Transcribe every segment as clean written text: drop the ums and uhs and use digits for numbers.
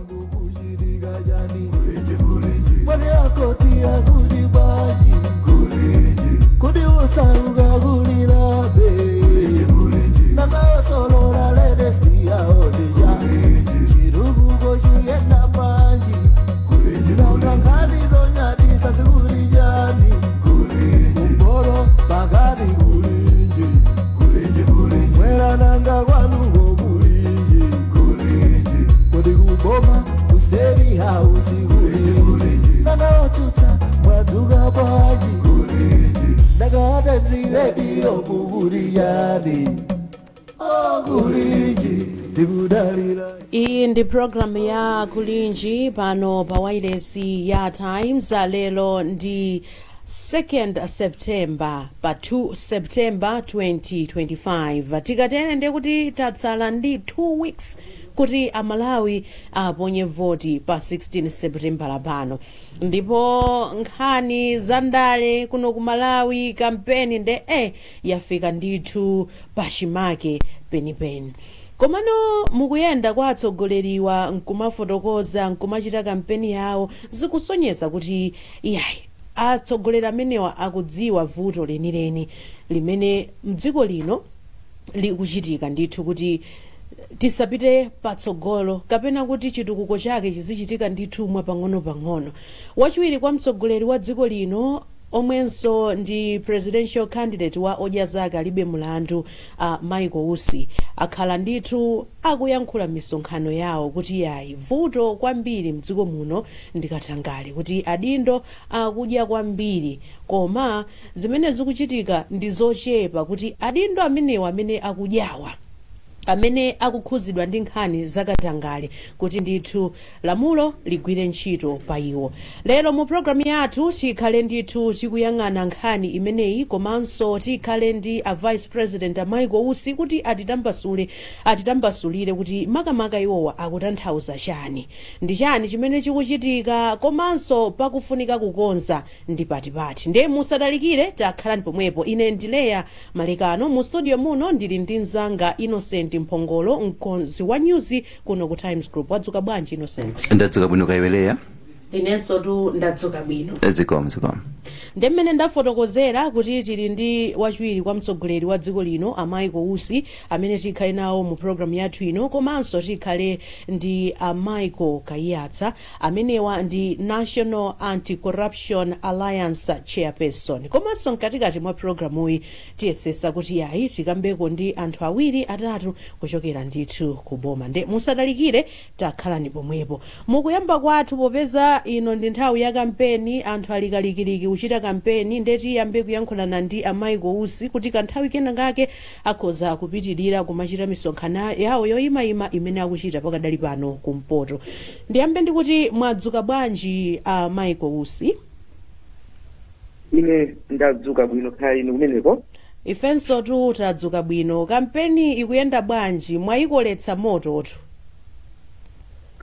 Kukuchitika chani? Mwani akoti akuli bwanji? Kodi osauka kulilabe? Nakaosolola ledesi yaodeja chirukuko chiyenda bwanji? Nangangani zonyadisa zikuli chani? Kumboro pakati kulinji, mwera nanga kwanuko kulinji? Kodi kuboma ku State House kulinji? Nakaochuta mwadzuka bwanji? Ndakatadzilediyo kukuli chani? Kulinji tikudalira. Iyi ndi programu ya Kulinji pano pa wailesi ya Times. Lero ndi 2nd September, pa 2 September 2025. Tikatene ndiye kuti tatsala ndi 2 weeks kuti Amalawi aponye voti pa 16 September lapano. Ndipo nkhani za ndale kuno ku Malawi, kampeni nde yafika ndithu pachimake penipeni. Komano mukuyenda kwa atsogoleriwa nkumafotokoza, nkumachita kampeni yawo, zikusonyeza kuti iyayi, atsogoleri amenewa akudziwa vuto lenileni limene mdziko lino likuchitika ndithu, kuti tisapite patsogolo kapena kuti chitukuko chake chizichitika ndithu mwapang'ono-pang'ono. Wachiwiri kwa mtsogoleri wa dziko lino, omwenso ndi presidential candidate wa Odya Zake Alibe Mulandu, Michael Usi, akhala ndithu akuyankhula misonkhano yawo kuti yayi, vuto kwambiri mdziko muno ndikatangale, kuti adindo akudya kwambiri, koma zimene zikuchitika ndi zochepa kuti adindo amenewa amene akudyawa, amene akukhuzidwa ndi nkhani zakatangale, kuti ndithu lamulo ligwire ntchito pa iwo. Lero mu programu yathu tikhale ndithu tikuyang'ana nkhani imeneyi, komanso tikhale ndi a Vice President a Michael Usi kuti atitambasulire kuti makamaka iwowa akutanthauza chani, ndi chani chimene chikuchitika, komanso pakufunika kukonza ndi patipati. Ndiye musatalikire, takhalani pomwepo. Ine ndileya Malekano. Mu studio muno ndili ndi mzanga Innocent Mphongolo, mkonzi wa news kuno ku Times Group. Wadzuka bwanji, Innocent? Ndadzuka bwino, kaya iwe, Leya? Inenso tu ndadzuka bwino. Zikomo, zikomo. Ndi mmene ndafotokozera kuti tili ndi wachiwiri kwa mtsogoleri wa dziko lino, a Michael Usi, amene tikhale nawo mu programu yathu ino, komanso tikhale ndi a Michael Kaiyatsa, amenewa ndi National Anti-Corruption Alliance chairperson. Komanso mkatikati mwa programuyi tiyesesa kuti yayi, tikambeko ndi anthu awiri atatu kuchokera ndithu ku boma. Nde musatalikire, takhalani pomwepo. Mukuyamba kwathu, popeza ino ndi nthawi ya kampeni, anthu ali kalikiliki kuchita kampeni, nde tiyambe kuyankhulana ndi a Michael Usi kuti kanthawi kena kake akhoza kupitirira kumachita misonkhano yawo yoyimayima imene akuchita pakadali pano kumpoto. Ndiyambe ndikuti mwadzuka bwanji, a Michael Usi? Ine ndadzuka bwino, kaya inu kumeneko? Ifenso tu tadzuka bwino. Kampeni ikuyenda bwanji? Mwayikoletsa mototu.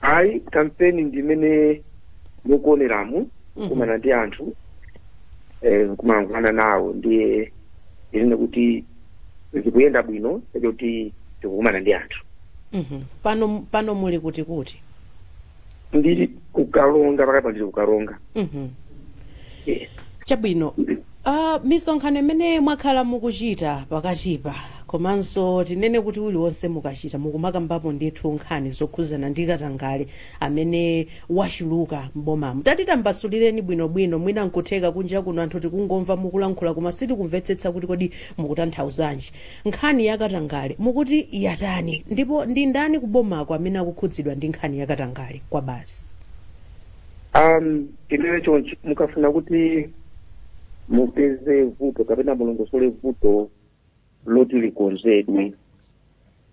Ayi, kampeni ndimene mukuoneramu, kumana ndi anthu, kumalankhulana nawo, ndiye ndinene kuti zikuyenda bwino kuti tikukumana ndi anthu. Pano muli kuti kuti? Ndili kuKaronga pakapa, ndili kuKaronga. Yes. Chabwino. Misonkhano imene mwakhala mukuchita pakatipa, komanso tinene kuti uliwonse mukachita, mukumakambapo ndithu nkhani zokhuzana ndi katangale amene wachuluka m'bomamu. Tatitambasulireni bwinobwino. Mwina nkutheka kunja kuno anthu tikungomva mukulankhula koma sitikumvetsetsa kuti kodi mukutanthauzanji. Nkhani ya katangale mukuti yatani, ndipo ndi ndani kubomako amene akukhudzidwa ndi nkhani ya katangale kwa basi? Tinene chonchi, mukafuna kuti mupeze vuto kapena mulongosole vuto loti likonzedwe,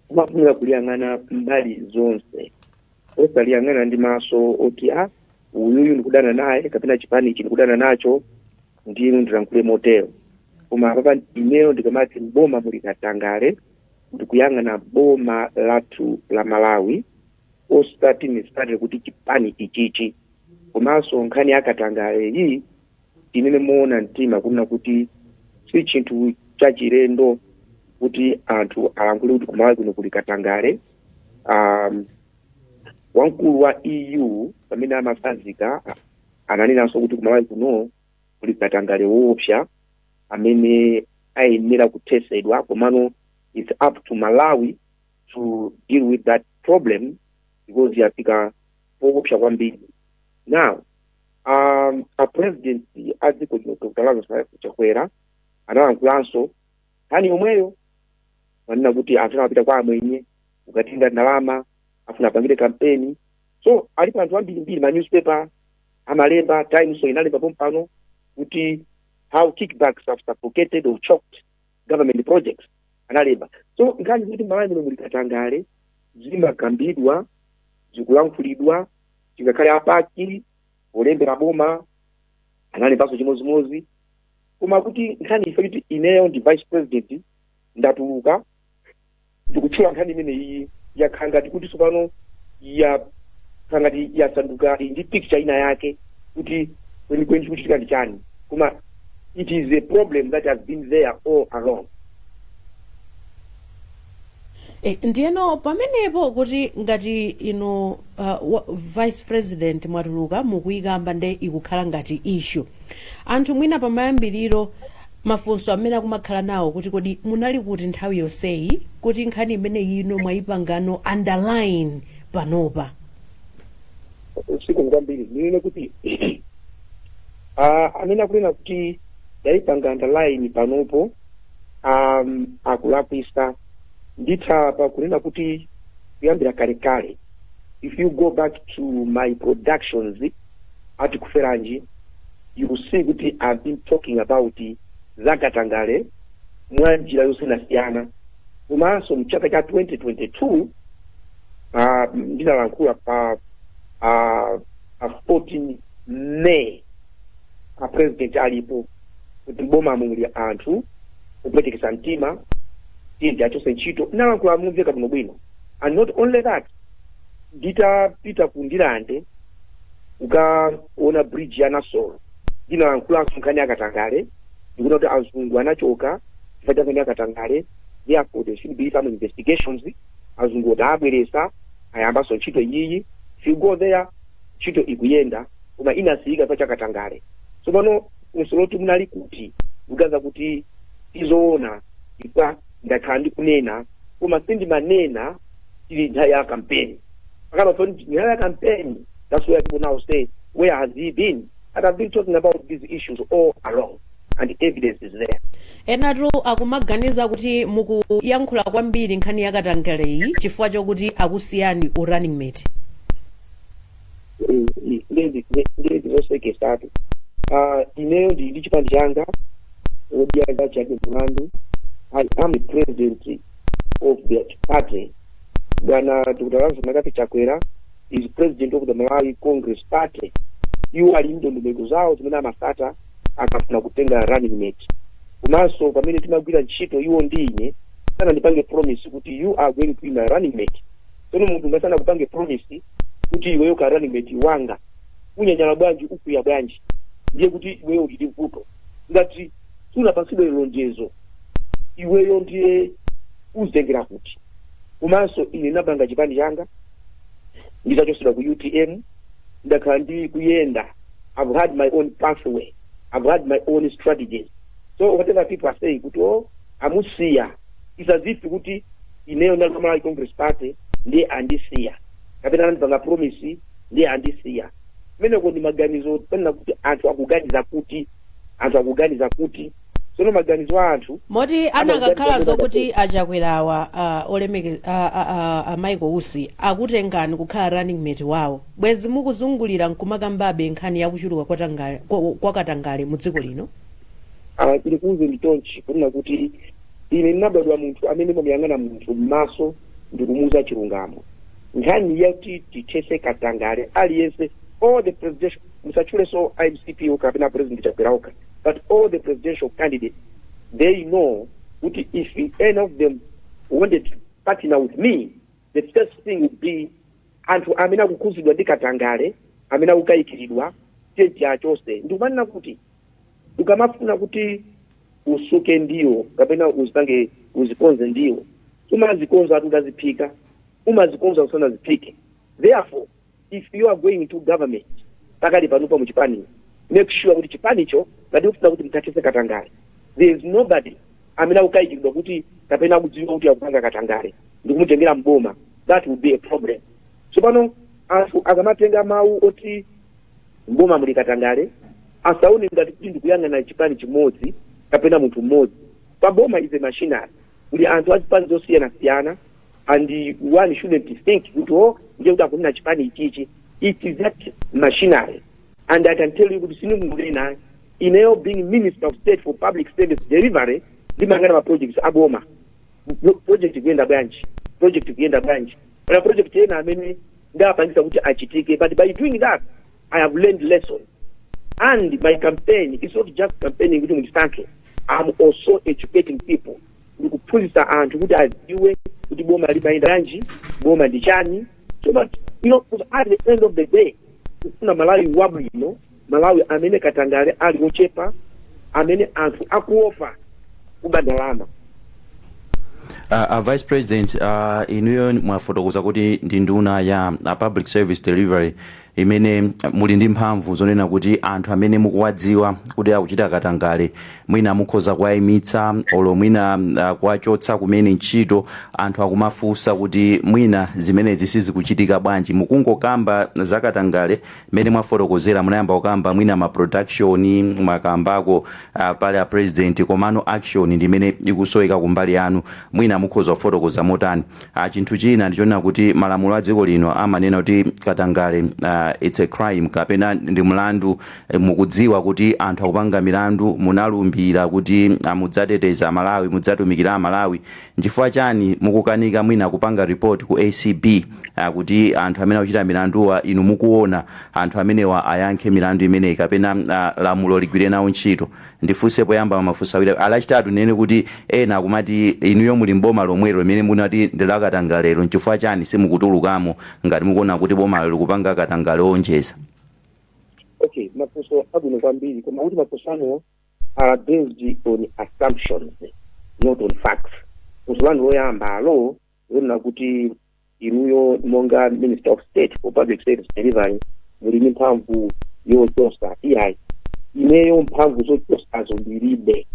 kumafunika kuliyang'ana mbali zonse, osaliyang'ana ndi maso oti a uyuyu ndikudana naye kapena chipani ichi ndikudana nacho, ndinu ndilankhule motero. Koma apapa ineyo ndikamati mboma muli katangale, ndikuyang'ana boma lathu la Malawi, osati necessarily kuti chipani ichichi. Komanso nkhani ya katangale iyi, tinene moona mtima kunena kuti si chinthu chachilendo kuti anthu alankhule kuti kuMalawi kuno kuli katangale. Wamkulu wa EU pamene amasanzika ananenanso kuti kumalawi kuno kuli katangale woopsa amene ayenera kuthesedwa, komano it's up to Malawi to deal with that problem because yafika poopsa kwambiri. Now a president a dziko lino, Dr Lazarus Chakwera, analankulanso nkhani yomweyo, manena kuti anthu amapita kwa amwenye ukatenga ndalama, afuna apangire kampeni. So alipo anthu ambirimbiri, ma newspaper amalemba, Times inalemba pompano kuti "How kickbacks have suffocated or choked government projects", analemba. So nkhani zikuti Malawi muno muli katangale zimakambidwa, zikulankhulidwa. Tingakhale a PAC polembera boma analembanso chimozimozi. Koma kuti nkhani ife kuti ineyo ndi vice president ndatuluka ndikutchula nkhani imene iyi, yakhala ngati kuti tsopano yakhala ngati yasanduka ili ndi picture ina yake kuti kwenikweni chikuchitika ndi chani, koma it is a problem that has been there all along. Ndiyeno pamenepo kuti ngati inu vice president mwatuluka mukuyikamba, nde ikukhala ngati issue, anthu mwina pamayambiriro mafunso amene akumakhala nawo kuti kodi munali kuti nthawi yonseyi kuti nkhani imene ino mwayipangano underline panopa? Usiku kwambiri. Ndinene kuti amene akunena kuti yayipanga underline panopo akulakwisa. Nditha pakunena kuti kuyambira kalekale, if you go back to my productions at Kuferanji, you will see kuti I've been talking about zakatangale mwa njira yosiyanasiyana. Komanso mchaka cha 2022 ndinalankhula pa 14 May, a president alipo, kuti mboma muli anthu kupwetekesa mtima, tiyeni achose ntchito. Ndinalankhula mumveka bwino bwino. And not only that, nditapita ku Ndilande kukaona bridge ya Nasolo, ndinalankhulaso nkhani yakatangale, ndikuona kuti azungu anachoka chifukwa cha nkhani yakatangale, therefore there should be some investigations. Azungu oti abweresa, ayambanso ntchito iyiyi. If you go there, ntchito ikuyenda, koma inasiyika chifukwa chakatangale. Tsopano funso loti munali kuti, ndikuganiza kuti tizoona chifukwa ndakhala ndikunena, koma sindimanena tili nthawi ya kampeni. Pakana pa nthawi ya kampeni, that's where people now say, "Where has he been?" And I've been talking about these issues all along and the evidence is there. Enatu akumaganiza kuti mukuyankhula kwambiri nkhani yakatangaleyi chifukwa chokuti akusiyani u running mate. Ndezi zosekesatu. Ineyo ndili ndi chipani changa, Odya Zake Mulandu. I am the president of the party. Bwana Dr Lazarus McCarthy Chakwera is president of the Malawi Congress Party. Iwo ali ndondomeko zawo zimene amasata akafuna kutenga running mate. Komanso pamene timagwira ntchito iwo ndi ine, sanandipange promise kuti "You are going to be my running mate." Tsono munthu ngasana kupange promise kuti iweyo ka running mate wanga, unyanyala bwanji, ukwiya bwanji? Ndiye kuti iweyo uli ndi vuto. Ngati sunapatsidwe lonjezo, iweyo ndiye uzitengera kuti? Komanso ine napanga chipani changa nditachosedwa ku UTM, ndakhala ndi kuyenda. I've had my own pathway, I've had my own strategies. So whatever people are saying kuti "Oh, amusiya," it's as if kuti ineyo ndali Malawi Congress Party ndiye andisiya, kapena anandipanga promise ndiye andisiya. Kumeneko ndi maganizo panena kuti anthu akuganiza kuti, anthu akuganiza kuti. Tsono maganizo a anthu Moti anakakhala zokuti achakwerawa, olemeke a Michael Usi akutengani kukhala running mate wawo, bwezi mukuzungulira nkumakambabe nkhani yakuchuluka kwa katangale mu dziko lino? Chilikuze ndi chonchi, kunena kuti ine ndinabadwa munthu amene mamuyang'ana munthu m'maso ndikumuuza chilungamo. Nkhani yakuti tithese katangale, aliyense, all the presidential, musatchulenso MCP kapena President Chakwera okha, but all the presidential candidates, they know kuti if any of them wanted to partner with me, the first thing would be anthu amene akukhuzidwa ndi katangale, amene akukayikiridwa, tiyeni achose. Ndikumanena kuti ukamafuna kuti usuke ndiwo kapena uzipange uzikonze ndiwo, umazikonza ati utaziphika, umazikonza usanaziphike. Therefore If you are going into government pakali panopa muchipani, make sure kuti chipanicho, ngati ufuna kuti mutathese katangale, there is nobody amene akukayikiridwa kuti kapena akudziwa kuti akupanga katangale ndikumutengera mboma. That will be a problem. So pano anthu akamatenga mawu oti mboma muli katangale, asaone ngati kuti ndikuyang'ana chipani chimodzi kapena munthu mmodzi. Paboma is a machinery, kuli anthu azipani zosiyanasiyana, and one shouldn't think kuti, oh, ndiye kuti akunena chipani ichichi. It is that machinery. And I can tell you kuti sindingunena, ineyo being Minister of State for Public Service Delivery, ndimayang'ana ma projects aboma, project kuyenda bwanji, project kuyenda bwanji, pana project ena amene ndapangisa kuti achitike. But by doing that, I have learned lesson, and my campaign is not just campaigning kuti mundisankhe. I'm also educating people, ndikuphunzitsa anthu kuti adziwe kuti boma limayenda bwanji, boma ndi chani, so that 'cause at the end of the day kufuna Malawi wabwino, Malawi amene katangale ali ochepa, amene anthu akuopa kuba ndalama. Vice President, inuyo mwafotokoza kuti ndi nduna ya Public Service Delivery imene muli ndi mphamvu zonena kuti anthu amene mukuwadziwa kuti akuchita katangale mwina mukhoza kuwayimitsa olo mwina kuwachotsa kumene ntchito. Anthu akumafunsa kuti mwina zimenezi sizikuchitika bwanji? Mukungokamba zakatangale mmene mwafotokozera, munayamba kukamba mwina ma production, mwakambako pale a President, komano action ndimene ikusoweka kumbali yanu. Mwina mukhoza kufotokoza motani? Chinthu china ndichonena kuti malamulo a dziko lino amanena kuti katangale, it's a crime kapena ndi mlandu. Mukudziwa kuti anthu akupanga milandu, munalumbira kuti mudzateteza Amalawi, mudzatumikira Amalawi. Nchifukwa chani mukukanika mwina kupanga report ku ACB kuti anthu amene akuchita milanduwa, inu mukuona, anthu amenewa ayankhe milandu imeneyi kapena lamulo ligwire nawo ntchito? Ndifunse poyamba mafunso awiri. Alachitatu, nene kuti ena akumati inuyo muli mboma lomwelo limene munati ndilakatangalero. Nchifukwa chani simukutulukamo ngati mukuona kuti boma likupanga katangale onjeza? Okay, mafunso abwino kwambiri, koma kuti mafunso anuwo are based on assumptions, not on facts. Funso lanu loyamba alo lonena kuti inuyo monga Minister of State for Public Service Delivery muli ndi mphamvu yochosa, iyayi, ineyo mphamvu zochosazo ndilibe.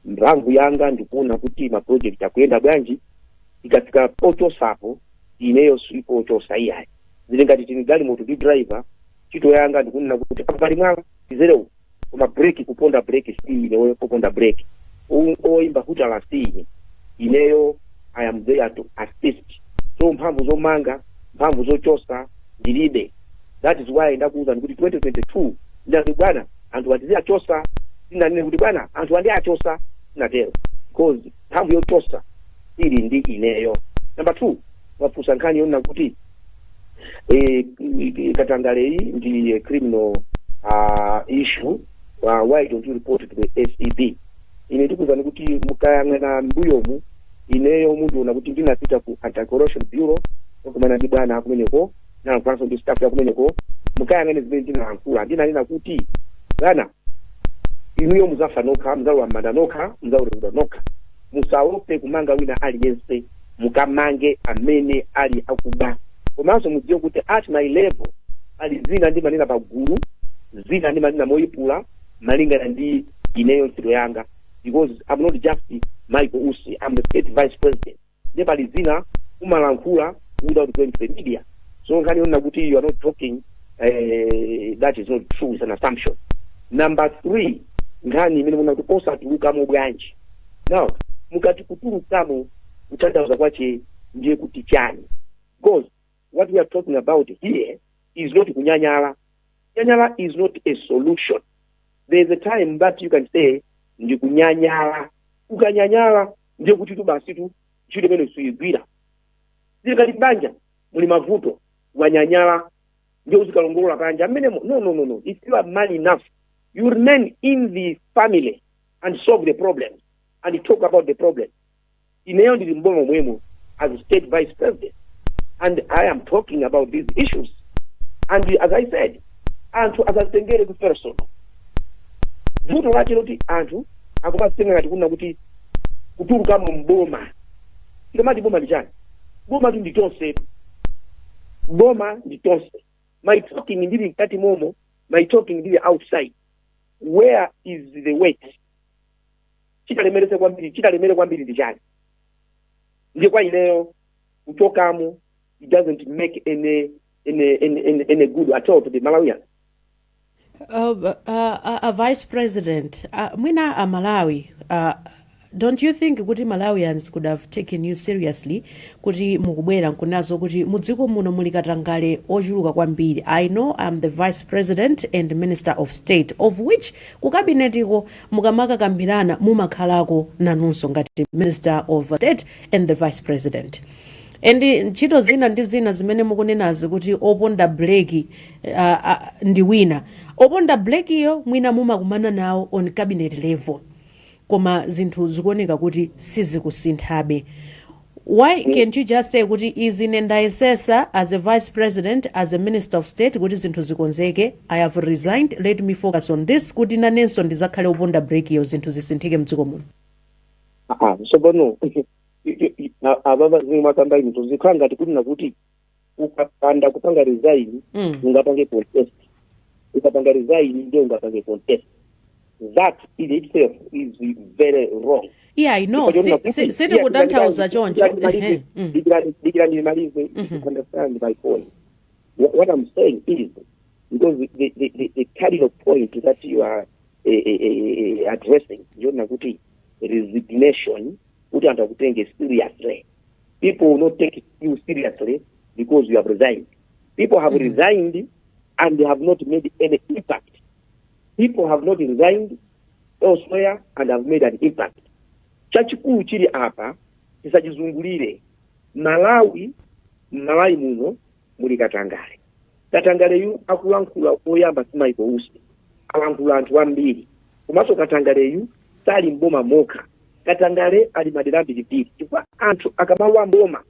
Mphamvu yanga ndikuona kuti ma project akuyenda bwanji. Ikafika pochosapo, ineyo sipochosa, iyayi. Zili ngati tini galimoto ndi driver, ntchito yanga ndikunena kuti apo pali mwala, tizerewu, koma breki, kuponda breki si ineyo kuponda breki, oyimba hutala si ine. Ineyo I am there to assist. So mphamvu zomanga, mphamvu zochosa ndilibe. That is why ndakuwuzani kuti 2022 ndinati, "Bwana, anthu atiziachosa." Sinanene kuti, "Bwana, anthu andi achosa." Sinatero, because mphamvu yochosa ili ndi ineyo. Number two, wafunsa nkhani yonena kuti katangale iyi ndi a criminal issue, why don't you report to the ACB? Ine ndikuwuzani kuti mukayang'ana mbuyomu, ineyo mundiona kuti ndinapita ku Anti-Corruption Bureau kumana ndi bwana kumeneko, ndinalankhulaso ndi staff ya kumeneko. Mukayang'ane zimene ndinalankhula, ndinanena kuti, "Bwana, inuyo muzafa nokha, muzalowa m'manda nokha, muzaweruzidwa nokha. Musaope kumanga wina aliyense, mukamange amene ali akuba. Komanso mudziwe kuti at my level ali zina ndimanena pagulu, zina ndimanena moyipula malingana ndi ineyo ntchito yanga, because I'm not just Michael Usi, I'm the State Vice President. Ndiye pali zina umalankhula without going to the media." So nkhani yonena kuti you are not talking, that is not true, it's an assumption. Number three, nkhani imene muna kuti osatulukamo bwanji. Now, mukati kutulukamo, kutanthauza kwache ndiye kuti chani? Because what we are talking about here is not kunyanyala. Kunyanyala is not a solution. There is a time that you can say ndi kunyanyala. Ukanyanyala ndiye kuti tu basi tu ntchito imene suyigwira. Zili ngati banja muli mavuto, wanyanyala, ndiye uzikalongolola panja mmenemo. No, no, no, no. If you are man enough, you remain in the family and solve the problem and talk about the problem. Ineyo ndili mboma mwemo as State Vice President, and I am talking about these issues. And as I said, anthu asazitengere ku personal. Vuto lake loti anthu akumazitenga ngati kunena kuti kutulukamo mboma. Tikamati boma ndi chani? Boma tu ndi tonse, boma ndi tonse. My talking ndili mkati momo, my talking ndili outside, where is the weight? Chitalemerese kwambiri, chitalemere kwambiri ndi chani? Ndiye kwa ineyo, kuchokamo, it doesn't make any good at all to the Malawians. Vice President, mwina a Malawi, don't you think kuti Malawians could have taken you seriously kuti mukubwera nkunazo kuti mudziko muno muli katangale ochuluka kwambiri? I know I'm the Vice President and Minister of State, of which ku kabinetiko mukamakakambirana mumakhalako nanunso ngati Minister of State and the Vice President, and ntchito zina ndi zina zimene mukunenazi kuti oponda breki ndi wina, oponda brekiyo mwina mumakumana nawo on cabinet level, koma zinthu zikuoneka kuti sizikusinthabe. Why can't you just say kuti izi ine ndayesesa as a Vice President, as a Minister of State, kuti zinthu zikonzeke, I have resigned, let me focus on this kuti nanenso ndizakhale oponda brekiyo, zinthu zisinthike mdziko muno? Ah, tsopano ababa, zimwe makamba inu zikhala ngati kuti nakuti ukapanda kupanga resign ungapange contest, ukapanga resign ndiye ungapange contest. That in itself is very wrong. Yeah, I know. Sitikutanthauza choncho. Ehe, Dikira ndimalize. You understand my point. What I'm saying is, because the cardinal point that you are addressing, ndiona kuti resignation, kuti anthu akutenge seriously. People will not take you seriously because you have resigned. People have resigned and they have not made any impact. People have not resigned elsewhere and have made an impact. Chachikulu chili apa, tisachizungulire. Malawi, Malawi muno muli katangale. Katangaleyu akulankhula oyamba si Michael Usi, alankhula anthu ambiri. Komanso katangaleyu sali mboma mokha, katangale ali madera ambirimbiri, chifukwa anthu akamalowa mboma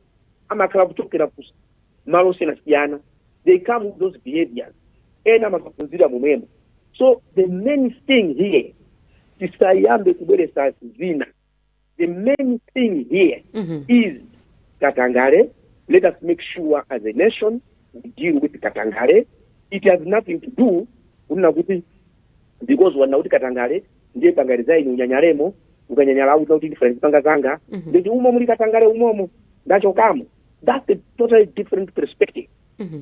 amakhala kuchokera ku malo osiyanasiyana. They come with those behaviors, ena amakaphunzira momwemo. So the main thing here, tisayambe kubweresa zina, the main thing here is katangale. Let us make sure as a nation we deal with katangale. It has nothing to do kunena kuti because wana kuti katangale ndiye panga resign, unyanyalemo, ukanyanyala auta kuti ndifuna ndipanga zanga, nditi umo muli katangale, umomo ndachokamo. That's a totally different perspective.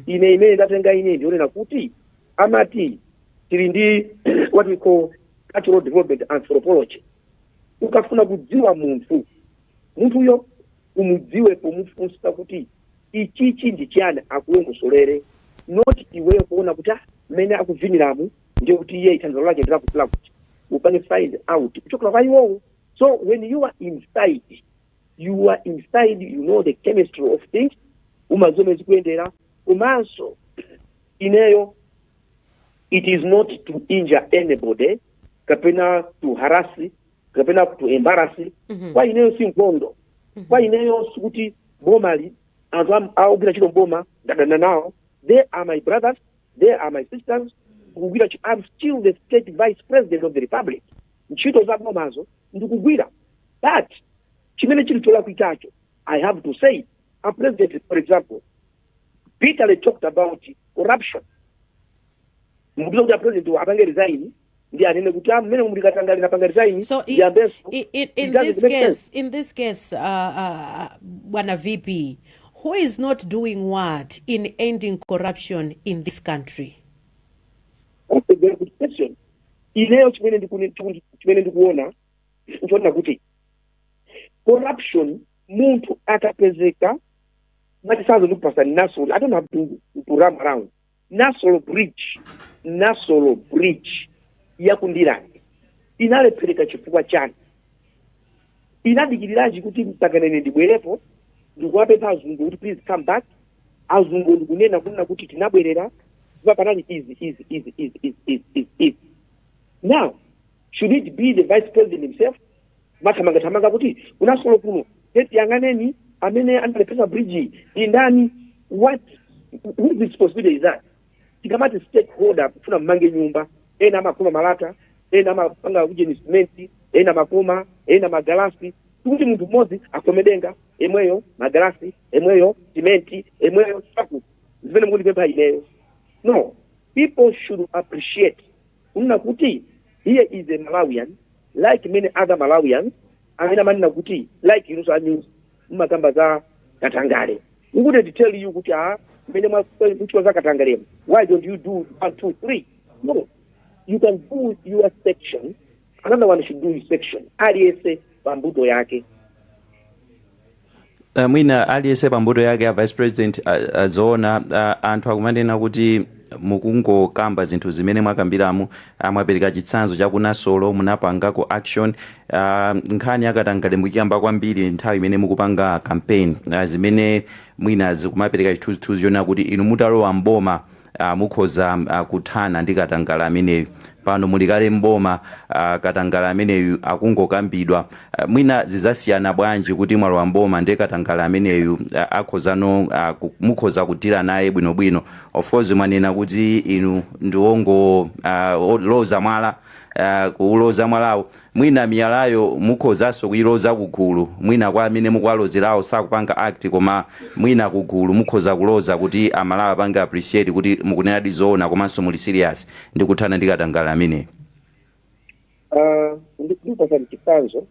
Ine imene ndatenga ine ndionena kuti amati tili ndi what we call cultural development anthropology. Ukafuna kudziwa munthu, munthuyo umudziwe pomufunsa kuti ichichi ndi chiyani, akulongosolere, not iweyo kuona kuti ah, mmene akuviniramu ndiye kuti iye thandizo lake ndilakutila kuti upange find out kuchokera kwa iwowo. So when you are inside, you are inside, you know the chemistry of things, umadziwa mmene zikuyendera. Komanso ineyo, it is not to injure anybody kapena to harass kapena to embarrass. Kwa ineyo si nkhondo. Kwa ineyo sikuti bomali anthu akugwira ntchito mboma ndadana nawo. They are my brothers, they are my sisters. Kugwira, I'm still the state Vice President of the Republic. Ntchito za bomazo ndikugwira, but chimene chili cholakwikacho, I have to say. A president, for example, bitterly talked about corruption. Mukupita kuti a president apange resign ndi anene kuti ah, mmene muli katangale, napanga resign, So ndiyambenso. In It doesn't this make case, sense. in this case, Bwana VP, who is not doing what in ending corruption in this country? That's a very good question. Ineyo chimene ndikuona nchoona kuti corruption, munthu akapezeka, mwachitsanzo ndikupasa Nasolo, I don't have to run around, Nasolo Bridge. Nasolo Bridge yakundilani inalephereka chifukwa chani? Inadikiriranji kuti mpaka ine ndibwerepo ndikuwapempha azungu kuti please come back? Azungu ndikunena kunena kuti tinabwerera kupa panali izi, izi, izi, izi, izi, izi, izi, izi. Now, should it be the Vice President himself mathamangathamanga kuti kunasolo kuno tiyang'aneni amene analepesa bridge ndi ndani? What, whose responsibility is that? Tikamati stakeholder, kufuna mmange nyumba, ena amakoma malata, ena amapanga ujeni simenti, ena makoma, ena magalasi. Tikuti munthu mmodzi akhome denga emweyo, magalasi emweyo, simenti emweyo, chaku zimene mukundipempha ineyo. No, people should appreciate kunena kuti here is a Malawian like many other Malawians amene amanena kuti, like inunso a news mumakamba za katangale. We wouldn't tell you kuti, "Ah, mmene mwakuchiwa za katangale, why don't you do one, two, three?" No, you can do your section, another one should do his section, aliyense pambuto yake. Mwina aliyense pambuto yake, a Vice President, zoona anthu akumanena kuti mukungokamba zinthu zimene mwakambiramo. Mwapereka chitsanzo chakunasolo, munapangako action. Nkhani yakatangale mukuyamba kwambiri nthawi imene mukupanga campaign, zimene mwina zikumapereka chithunzithunzi yonena kuti inu mutalowa mboma mukhoza kuthana ndi katangale ameneyu. Pano muli kale mboma, katangale ameneyu akungokambidwa. Mwina zizasiyana bwanji kuti mwalowa mboma ndi katangale ameneyu akhozano mukhoza kudira naye bwinobwino? Of course mwanena kuti inu ndiwongo loza mwala, kuuloza mwalawo, mwina miyalayo mukhozanso kuyiloza kugulu, mwina kwa amene mukuwalozerawo sakupanga act, koma mwina kugulu mukhoza kuloza kuti Amalawi apange appreciate kuti mukunenadi zoona komanso muli serious ndi kuthana ndi katangale ameneyo. Ndikupasani chitsanzo.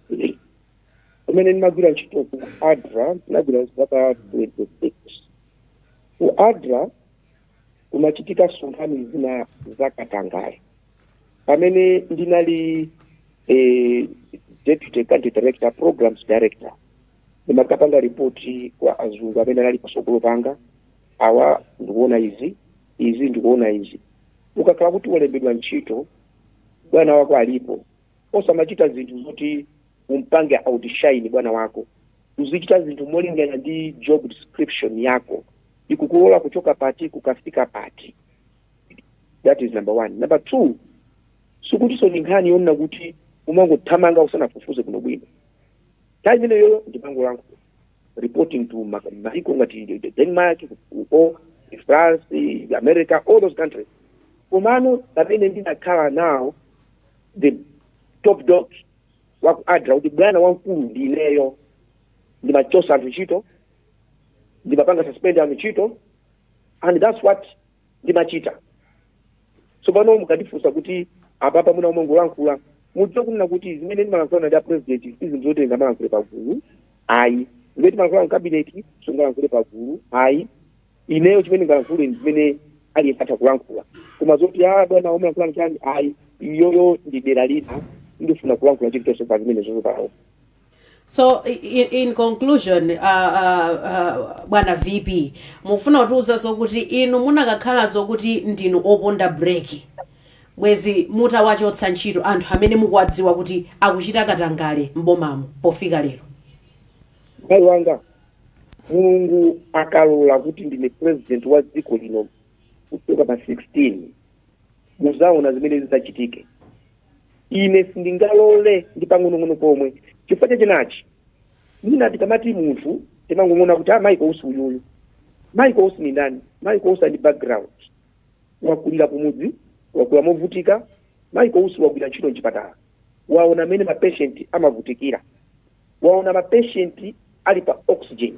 Pamene ndimagwira ntchito ku ADRA, ndinagwira zaka 26 ku ADRA, kumachitika nkhani zina za katangale. Pamene ndinali deputy country director, programs director, ndimakapanga ripoti kwa azungu amene anali pasogolo panga: "Awa ndikuona izi, izi ndikuona izi." Ukakhala kuti walembedwa ntchito, bwana wako alipo, osamachita zinthu zoti umpange outshine bwana wako. Uzichita zinthu molingana ndi job description yako, ikukulola kuchoka pati kukafika pati. That is number one. Number two, sikutinso ni nkhani yonena kuti umangothamanga usanafufuze bwinobwino. Nthawi imeneyo ndimangolankhula, reporting to maiko ngati Denmark uko, France, America, all those countries. Komano pamene ndinakhala nawo the top dog waku ADRA, kuti bwana wamkulu ndi ineyo, ndimachosa anthu ntchito, ndimapanga suspend anthu ntchito, and that's what ndimachita. So pano mukandifunsa kuti apapa muna umongolankhula, mudziwe kunena kuti zimene ndimalankhula ndi a President si zinthu zoti ndingamalankhule pagulu, ayi. Zimene timalankhula mu cabinet sungalankhule pagulu, ayi. Ineyo chimene ndingalankhule ndi zimene aliyense atha kulankhula, koma zoti, "Ah, bwana, umalankhula chani?" Ayi, iyoyo ndi dera lina, ndifuna kulankhula chilichonse pa zimene zozo pawo. So in conclusion, bwana VP, mukufuna kutiuza zokuti inu munakakhala zokuti ndinu oponda breki, mwezi mutawachotsa ntchito anthu amene mukuwadziwa kuti akuchita katangale mbomamo pofika lero? Mayi wanga, Mulungu akalola kuti ndine president wa dziko lino kuchoka pa 16, muzaona zimene zidzachitike. Ine sindingalole ndi pang'onong'ono pomwe. Chifukwa chachinachi, mwina tikamati munthu timangong'ona kuti, "Ah, Michael Usi uyuyu." Michael Usi ni ndani? Michael Usi ali background, wakulira kumudzi, wakula movutika. Michael Usi wagwira ntchito mchipatala, waona amene mapatient amavutikira, waona mapatient ali pa oxygen,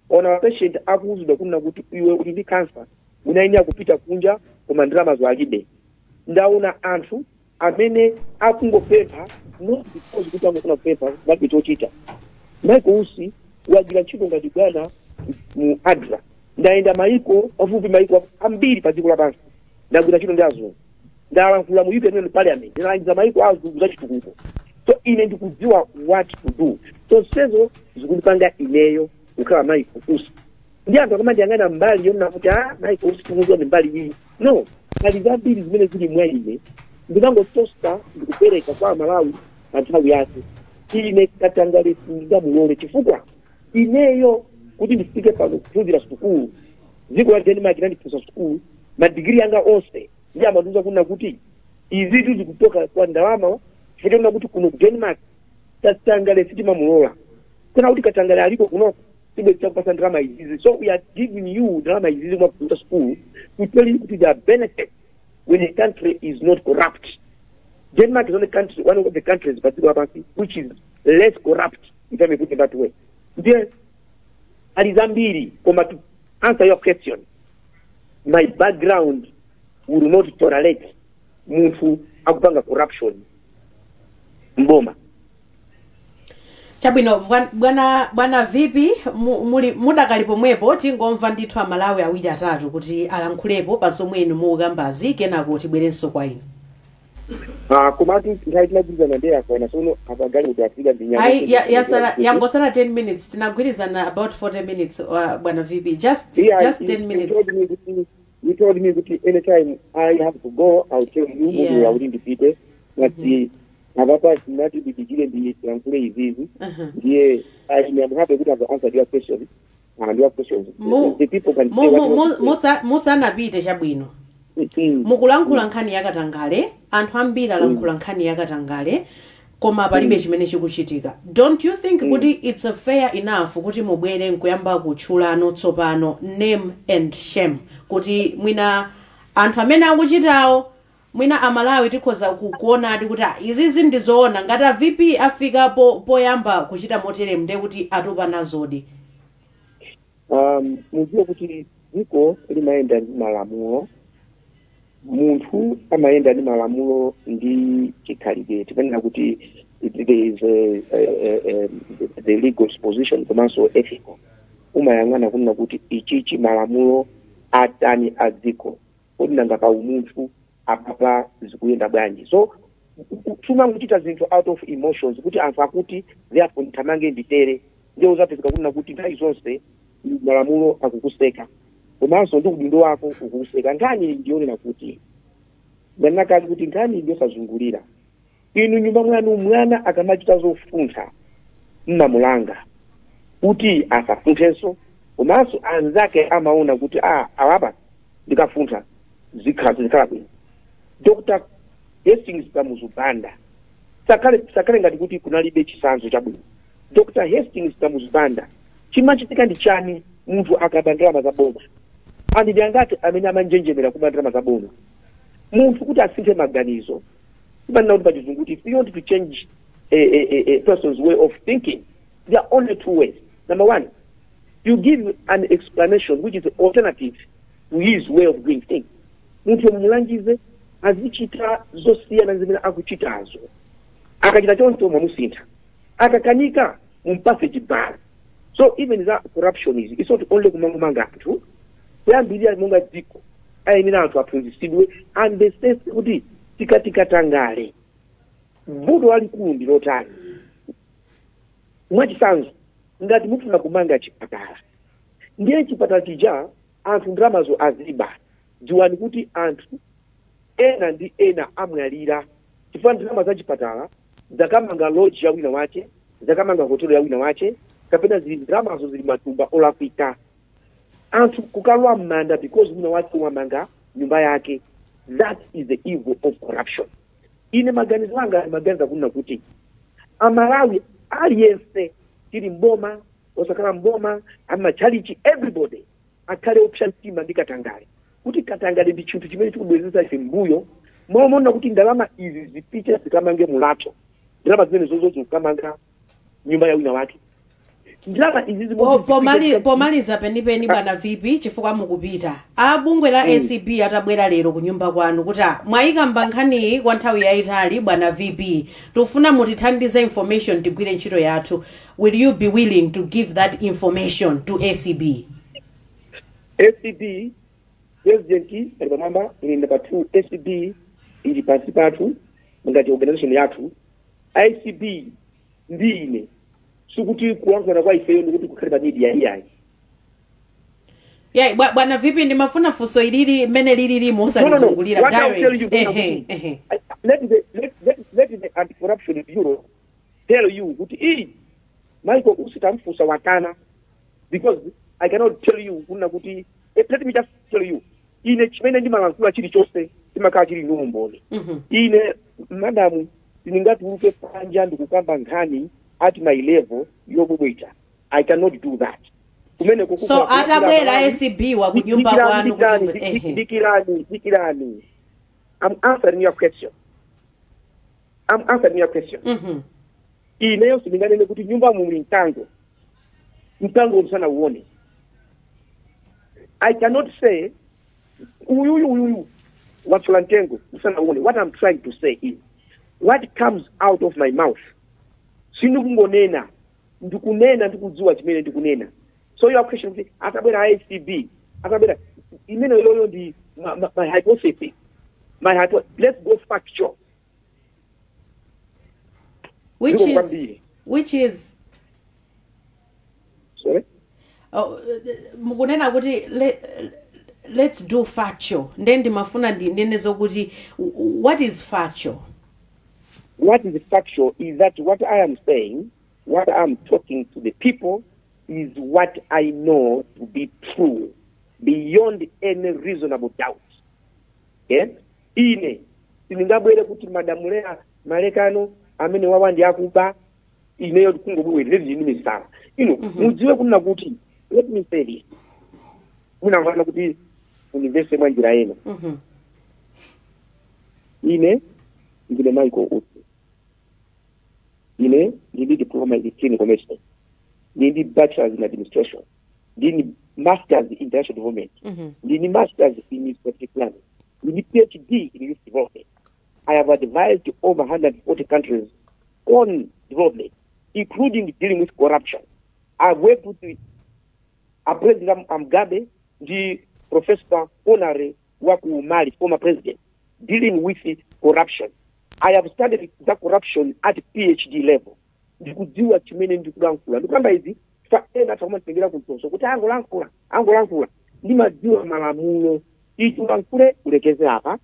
waona mapatient akuwuzidwa kunena kuti, "Iwe uli ndi cancer, unayenera kupita kunja, koma ndalamazo alibe." Ndaona anthu amene akungopempha, not because kuti angofuna kupempha, palibe chochita. Michael Usi wagwira ntchito ngati bwana mu ADRA. Ndayenda maiko, pafupi maiko ambiri pa dziko lapansi. Ndagwira ntchito ndi azungu, ndalankhula mu European Union Parliament, ndalangiza maiko azungu za chitukuko. So ine ndikudziwa what to do. Zonsezo zikundipanga ineyo kukhala Michael Usi. Ndi anthu akamandiyang'ana mbali yonena kuti, "Ah, Michael Usi tikudziwa ndi mbali iyi." No, pali zambiri zimene zili mwa ine, ndimangotosta ndikupereka kwa Amalawi pa nthawi yake. Ine katangale sindingamulole, chifukwa ineyo kuti ndifike pano, kuphunzira sukulu, dziko la Denmark inandiphunzitsa sukulu, madigiri anga onse, ndi amandiuza kunena kuti izitu zikuchoka kwa ndalama, chifukwa chakunena kuti kuno ku Denmark katangale sitimamulola. Kuna kuti katangale aliko kunoko, sibwe chakupasa ndalama izizi. So we are giving you ndalama izizi mwakuphunzitsa sukulu to tell you kuti there are benefits when a country is not corrupt. Denmark is only country, one of the countries pa dziko lapansi which is less corrupt, if I may put it that way. Ndiye ali zambiri, koma to answer your question, my background Will not tolerate munthu akupanga corruption mboma. Chabwino, bwana VP, muli mudakali pomwepo. Tingomva ndithu Amalawi awiri atatu kuti alankhulepo pa zomwe inu mukukambazi, kenako tibwerenso kwa inu. Ah, komatu nthawi tinagwirizana ndiye yakwana. Sono apagali kuti afika ndi nyama. Ayi, yasala, yangosala 10 minutes. Tinagwirizana about 40 minutes, bwana VP, just just 10 You minutes. told me kuti, you told me kuti anytime I have to go, I'll tell you. Yeah. Kuti ndipite, but apapa tinati ndidikire ndiyankhule izizi. Ndiye I am happy kuti I've answered your question and your questions. The people can say what they want to say. Musanapite, chabwino, mukulankhula nkhani yakatangale, anthu ambiri alankhula nkhani yakatangale, koma palibe chimene chikuchitika. Don't you think kuti it's a fair enough kuti mubwere nkuyamba kutchulano tsopano, name and shame, kuti mwina anthu amene akuchitawo, mwina Amalawi tikhoza kuonadi kuti, ah, izizi ndizoona, ngati a VP afika poyamba kuchita moteremu, ndiye kuti atopa nazodi? Mudziwe kuti dziko limayenda ndi malamulo, munthu amayenda ndi malamulo ndi chikhalidwe. Tifanira kuti there is the legal position komanso ethical. Umayang'ana kunena kuti ichichi malamulo atani a dziko, kodi nanga pa umunthu apapa zikuyenda bwanji? So sumangochita zinthu out of emotions kuti anthu akuti, therefore ndithamange nditere. Ndiye uzapezeka kunena kuti nthawi zonse malamulo akukuseka komanso ndi udindo wako ukukuseka. Nkhani ndionena kuti ndanakali kuti nkhani ndiyosazungulira. Inu nyumba mwanu mwana akamachita zofuntha, mmamulanga kuti asafunthenso, komanso anzake amaona kuti, ah, awapa ndikafuntha zikhala bwino. Dr Hastings Kamuzu Banda sakhale ngati kuti kunalibe chisanzo chabwino. Dr Hastings Kamuzu Banda, chimachitika ndi chani munthu akaba ndalama za boma? Anthu ndi angati amene amanjenjemera kuba ndalama za boma? Munthu kuti asinthe maganizo, timanena kuti pachizungu kuti if you want to change a person's way of thinking, there are only two ways. Number one, you give an explanation which is alternative to his way of doing things. Munthu mumulangize azichita zosiyana zimene akuchitazo. Akachita choncho, mwamusintha. Akakanika, mumpase chibalo. So even za corruption is, it's not only kumangomanga anthu. Kuyambirira monga dziko ayenera anthu aphunzitsidwe, understand kuti tikatikatangale vuto lalikulu ndi lotani. Mwachitsanzo, ngati mufuna kumanga chipatala, ndiye chipatala chija anthu ndalamazo aziba, dziwani kuti anthu ena ndi ena amwalira chifukwa ndalama za chipatala zakamanga lodge ya wina wache, zakamanga hotelo ya wina wache, kapena zili ndalamazo zili matumba olakwika, anthu kukalowa m'manda because wina wache wamanga nyumba yake. That is the evil of corruption. Ine maganizo anga maganiza kunena kuti Amalawi aliyense, tili mboma, osakhala mboma, amachalichi, everybody akhale opsa mtima ndi katangale, kuti katangale ndi chinthu chimene chikubwezeretsa ife mbuyo. Momona kuti ndalama izi zipite zikamange mulato, ndalama zimene zozo zikukamanga nyumba ya wina wake, ndalama izi Pomaliza penipeni, bwana VP, chifukwa mukupita, a bungwe la ACB atabwera lero ku nyumba kwanu kuti, "Ah, mwayikamba nkhaniyi kwa nthawi yayitali, bwana VP, tikufuna mutithandize information tigwire ntchito yathu," will you be willing to give that information to ACB? ACB, president ali pamwamba, ine namba 2. ACB ili pansi pathu ngati organization yathu. ACB ndi ine, sikuti kulankhulana kwa ifeyo ndikuti kukhale pa media, iyayi. Yeah, bwana VP, ndimafuna funso ilili mmene lilili musalizungulira. What I'll tell Direct. you, Ehe. Let the Anti-Corruption Bureau tell you kuti iyi Michael usitamfusa wakana, because I cannot tell you kunena kuti, let me just tell you, ine chimene ndimalankhula chilichonse chimakhala chili ndi umboni. Ine, madamu, sindingatuluke panja ndikukamba nkhani at my level yobwebweta. I cannot do that. Kumeneko So atabwera ACB wa ku nyumba kwanu kuti, ehe. Dikirani, dikirani. I'm answering your question. I'm answering your question. Ineyo sindinganene kuti nyumba muli mkango, mkango usanauone. I cannot say uyuyu uyuyu. Wathyola mtengo usanaone. What I'm trying to say is, what comes out of my mouth, sindikungonena, ndikunena ndikudziwa chimene ndikunena. So your question kuti atabwera ACB, atabwera imene yoyo, ndi my hypothesis, let's go factual. Which Ndiko is kwambiri. Which is Sorry? Oh, mukunena kuti let's do factual, nde ndimafuna ndinene zokuti what is factual? What is factual is that what I am saying, what I'm talking to the people, is what I know to be true beyond any reasonable doubt. Okay? Ine sindingabwere kuti madamulera malekano amene wawa ndi akuba. Ineyo kungobwere ndini misala ino. Mudziwe kunena kuti, let me say this, munamvana kuti univese mwa njira ena. Ine ndine Michael Usi. Ine ndili diploma in clinical medicine, ndili bachelors in administration, ndili masters in international development, ndili masters in strategic planning, ndili PhD in youth development. I have advised over 140 countries on development, including dealing with corruption. I've worked with a President Mugabe ndi Professor Konare wa ku Mali, former president, dealing with corruption. I have studied the corruption at PhD level. Ndikudziwa chimene ndikulankhula. Ndikuyamba izi fa ena atakumanditengera kumtoso kuti angolankhula, angolankhula. Ndimadziwa malamulo. Ichi ulankhule ulekeze apa,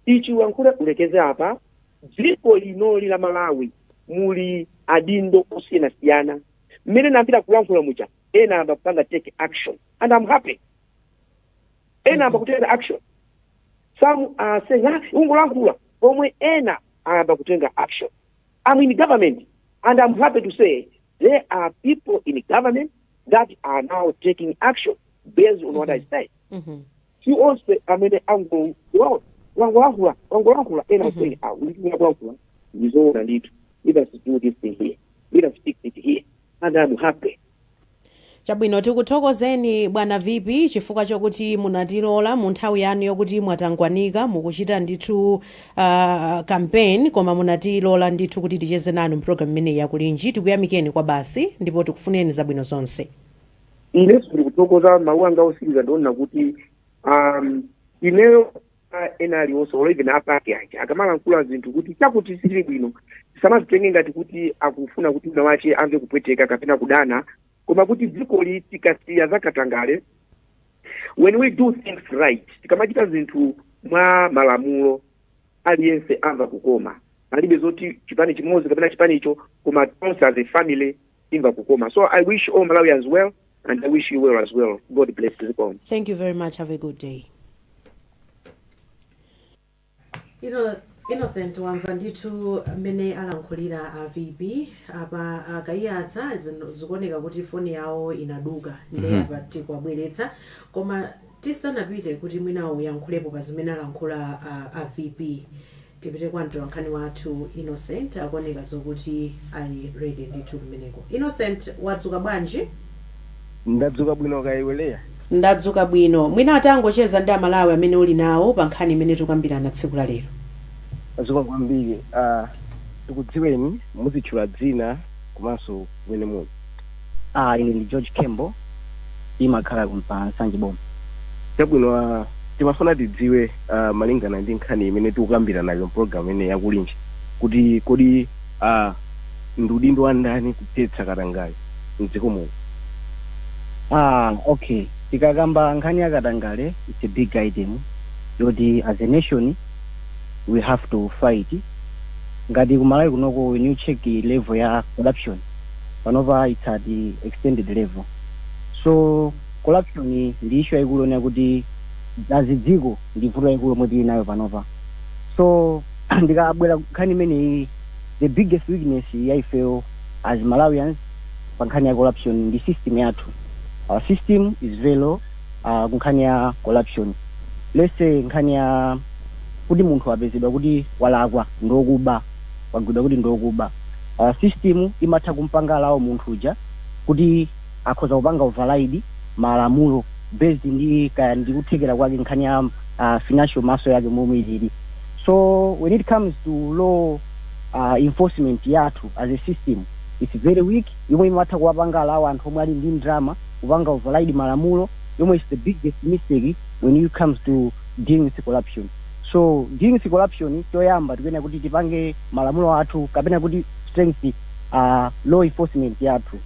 ichi ulankhule ulekeze apa. Dziko linoli la Malawi muli adindo osiyanasiyana. Mmene nambira kulankhula mucha, ena amba kupanga take action and I'm happy. Ena amba kutenga action. Some are saying, "Ah, ungolankhula," pomwe ena ayamba kutenga action. I'm in government and I'm happy to say there are people in government that are now taking action based on what I say. Si onse amene ango wangolankhula, wangolankhula. Ena saying, "Ah, ulitumira kulankhula ndizoona ndithu. Let us do this thing here, let us fix it here," and I'm happy. Chabwino, tikuthokozeni bwana VP chifukwa chokuti munatilola mu nthawi yanu yokuti mwatangwanika mukuchita ndithu campaign, koma munatilola ndithu kuti ticheze nanu mpulogalamu imeneyi yakulinji. Tikuyamikeni kwa basi ndipo tikufuneni zabwino zonse. Inenso ndikuthokoza. Mawu anga osiriza ndiona kuti ineyo, ena aliwonse or even apake aja akamalankhula zinthu kuti chakuti sichili bwino, tisamazitenge ngati kuti akufuna kuti wina wache amve kupweteka kapena kudana, koma kuti dzikoli tikasiya zakatangale, when we do things right, tikamachita zinthu mwa malamulo, aliyense amva kukoma. Palibe zoti chipani chimodzi kapena chipanicho, koma tonse as a family imva kukoma. So I wish all Malawians well and I wish you well as well. God bless. Zikomo. Thank you very much. Have a good day. Innocent, wamva ndithu mmene alankhulira a VP apa. Akayiyatsa, zikuoneka kuti foni yawo inaduka, ndi apa tikwabweretsa. Koma tisanapite kuti mwina uyankhulepo pa zimene alankhula a VP, tipite kwa mtolankhani wathu Innocent. Akuoneka zokuti ali ready ndithu kumeneko. Innocent, wadzuka bwanji? Ndadzuka bwino, kaiweleya? Ndadzuka bwino. Mwina atangocheza ndi Amalawi amene uli nawo pa nkhani imene tikukambirana tsiku la lero. Ndadzuka kwambiri. Tikudziweni, muzitchula dzina komanso kumene muli. Ah, ine ndi George Kembo, imakhala pa Nsanje boma. Chabwino. Timafuna tidziwe, malingana ndi nkhani imene tikukambirana nayo mpulogalamu imene yakulinji, kuti kodi ndi udindo wa ndani kuthetsa katangale mdziko muno? Ah, okay, tikakamba nkhani ya katangale, it's a big item yoti as a nation we have to fight. Ngati kumalawi kunoko, when you check the level ya corruption panopa, it's at the extended level. So corruption ndi issue yayikulu yonena kuti as dziko ndi vuto yayikulu yomwe tili nayo panopa. So ndikabwera nkhani imeneyi, the biggest weakness ya ifeyo as Malawians pa nkhani ya corruption ndi system yathu. Our system is very low ku nkhani ya corruption. Let's say nkhani ya kuti munthu apezedwa kuti walakwa, ndokuba, wagwidwa kuti ndokuba, our system imatha kumpanga allow munthu uja kuti akhoza kupanga override malamulo. based ndi kaya ndi kuthekera kwake, nkhani ya financial muscle yake momwe ilili. So when it comes to law enforcement yathu as a system, it's very weak, yomwe imatha kuwapanga allow anthu omwe ali ndi ndalama kupanga override malamulo, yomwe is the biggest mistake when it comes to dealing with corruption. So dealing with corruption, choyamba tikuyenera kuti tipange malamulo athu kapena kuti strength law enforcement yathu,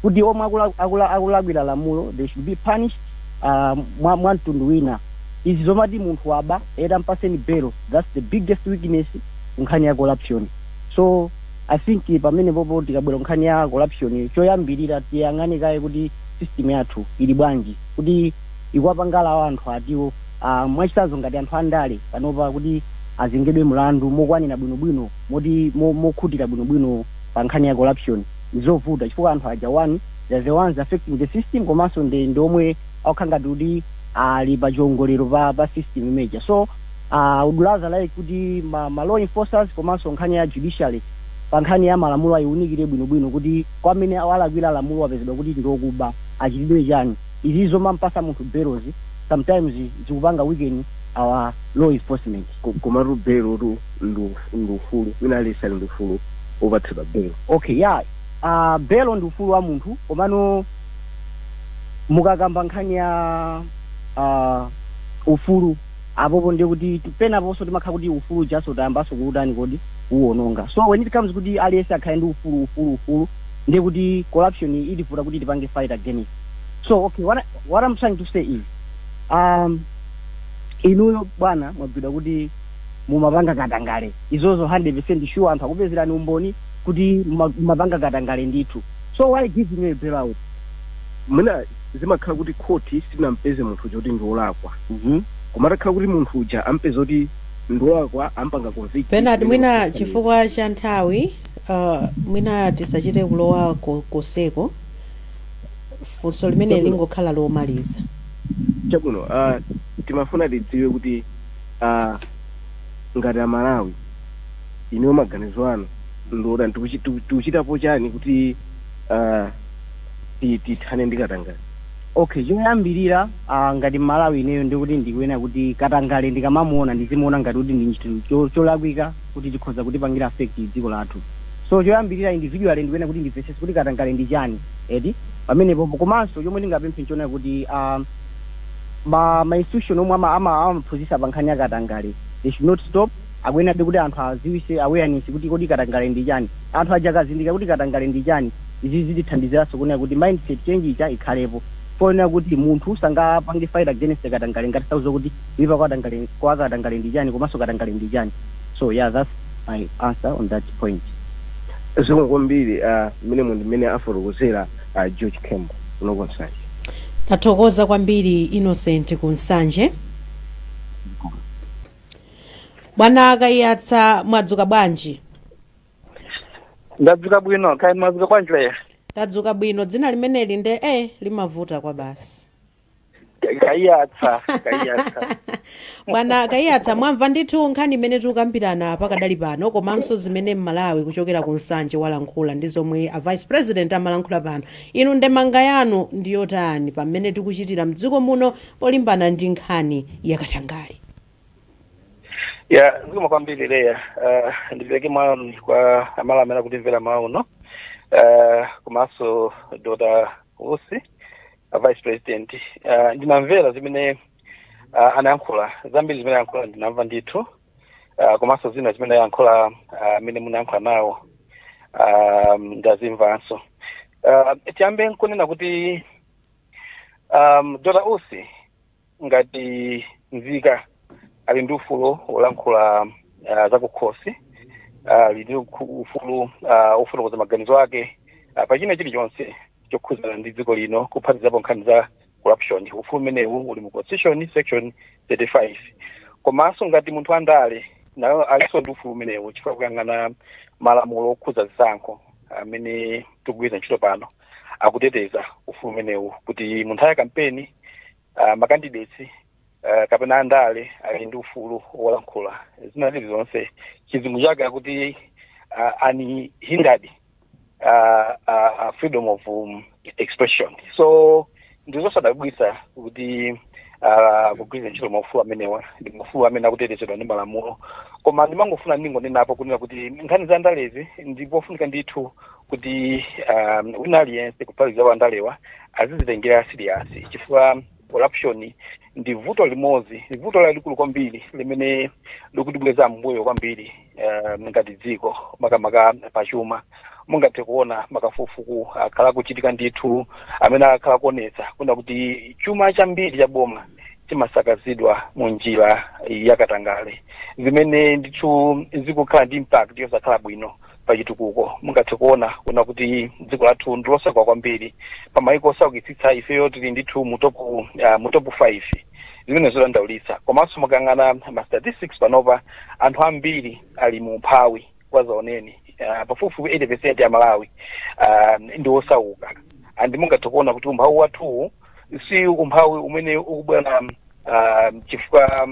kuti omwe akulakwira lamulo, they should be punished mwa mtundu wina. Izi zomati munthu waba era mpaseni belo, that's the biggest weakness nkhani ya corruption. So I think pamene popo tikabwera nkhani ya corruption, choyambirira tiyang'ane kaye kuti system yathu ili bwanji, kuti ikuwapanga allow anthu atiwo, mwachitsanzo ngati anthu andale panopa, kuti azengedwe mlandu mokwanira bwinobwino, moti mokhutira bwinobwino pa nkhani ya corruption, ndizovuta chifukwa anthu aja, one, they're the ones affecting the system, komanso ndi omwe akukhala ngati kuti ali pa chiongolero pa system imeja. So would rather like kuti ma law enforcers komanso nkhani ya judiciary pa nkhani ya malamulo ayiunikire bwinobwino, kuti kwa amene awalakwira lamulo, apezedwa kuti ndiokuba, achitidwe chani. Izi zomampasa munthu belozi sometimes zikupanga weaken our law enforcement. Komatu belo tu ndi ufulu, wina aliyense ali ndi ufulu wopatsidwa belo. Okay, yeah, belo ndi ufulu wa munthu, komano mukakamba nkhani ya ufulu apopo, ndiye kuti penaponso timakhala kuti ufulu jaso tayambanso kuutani kodi uwononga. So when it comes kuti aliyense akhale ndi ufulu, ufulu, ufulu, ndiye kuti corruption itivuta kuti tipange fight against. So okay, what I'm trying to say is, inuyo bwana mwagwidwa kuti mumapanga katangale, izozo 100% sure, anthu akupezerani umboni kuti mumapanga katangale ndithu. So why giving you a bailout? Mwina zimakhala kuti khoti sinampeze munthu uja kuti ndi wolakwa, koma atakhala kuti munthu uja ampeza kuti ndi wolakwa, ampanga convict. Bernard, mwina chifukwa cha nthawi, mwina tisachite kulowa koseko. Funso limene lingokhala lomaliza. Chabwino, timafuna tidziwe kuti ngati Amalawi, inuyo maganizo anu ndota tikuchitapo chani kuti tithane ndi katangale? Okay, choyambirira, ngati Mmalawi ineyo, ndikuti ndikuyenera kuti katangale ndikamamuona ndizimuona ngati kuti ndi chinthu cholakwika, kuti chikhoza kutipangira affect dziko lathu. So choyambirira, individually ndikuyenera kuti ndimvetsetse kuti katangale ndi chani, eti, pamenepopo. Komanso chomwe ndingapemphe nchoona kuti ma institution omwe amaphunzitsa pa nkhani ya katangale, they should not stop. Akuyenerabe kuti anthu aziwise awareness kuti kodi katangale ndi chani. Anthu aja akazindikira kuti katangale ndi chani, izi zitithandiziranso kunena kuti mindset change ija ikhalepo, poonera kuti munthu sangapange fight against katangale ngati sauza kuti kuipa kwa katangale ndi chani, komanso katangale ndi chani. So yeah, that's my answer on that point. Zikomo kwambiri. Mmene mundi mmene afotokozera George Kembo kuno Nsanje. Tathokoza kwambiri, Innocent ku Nsanje. Bwana Kaiyatsa, mwadzuka bwanji? Ndadzuka bwino, kaya mwadzuka bwanji leya? Tadzuka bwino. Dzina limeneli nde limavuta kwa basi. Kaiyatsa, Kaiyatsa. Bwana Kaiyatsa, mwamva ndithu nkhani imene tikukambirana pakadali pano, komanso zimene Mmalawi kuchokera ku Nsanje walankhula ndi zomwe a Vice President amalankhula pano. Inu ndemanga yanu ndiyotani pamene tikuchitira mdziko muno polimbana ndi nkhani yakatangale? Ya, zikomo kwambiri leya. Ndipereke moni kwa Amalawi amene akutimvera mauno, komanso Dr Usi, a Vice President. Ndinamvera zimene anayankhula, zambiri zimene ayankhula ndinamva ndithu, komanso zina zimene ayankhula amene munayankhula nawo ndazimvanso. Tiyambe nkunena kuti Dr Usi ngati nzika ali ndi ufulu wolankhula zakukhosi, ali ndi ufulu ofotokoza maganizo ake pa china chilichonse chokhuzana ndi dziko lino, kuphatikizapo nkhani za corruption. Ufulu umenewu uli mu Constitution, section 35. Komanso ngati munthu andale nayo alinso ndi ufulu umenewu, chifukwa kuyang'ana malamulo okhuza zisankho amene tikugwiritsa ntchito pano akuteteza ufulu umenewu, kuti mu nthawi ya kampeni ma candidates kapena andale ali ndi ufulu wolankhula zina zilizonse. Chizungu chake akuti unhindered freedom of expression. So Ndizosadabwitsa kuti kugwiritsa ntchito maufulu amenewa ndi maufulu amene akutetezedwa ndi malamulo, koma ndimangofuna ndingonenapo kunena kuti nkhani za ndalezi ndipofunika ndithu kuti wina aliyense, kuphatikiza wandalewa, azizitengera serious, chifukwa corruption ndi vuto limodzi, ndi vuto lalikulu kwambiri limene likutibweza mbuyo kwambiri ngati dziko, makamaka pachuma. Mungathe kuona makafukufuku akhala kuchitika ndithu amene akhala kuonetsa kuna kuti chuma chambiri cha boma chimasakazidwa mu njira yakatangale, zimene ndithu zikukhala ndi impact yosakhala bwino pachitukuko. Mungathe kuona kuna kuti dziko lathu ndilosauka kwambiri. Pamayiko osaukitsitsa, ifeyo tili ndithu mu top 5, zimene zodandaulitsa. Komanso mukang'ana ma statistics panopa, anthu ambiri ali mu umphawi wazaoneni. Pafupifupi 80% ya Malawi ndi osauka, and mungathe kuona kuti umphawi wathuwu si umphawi umene ukubwera chifukwa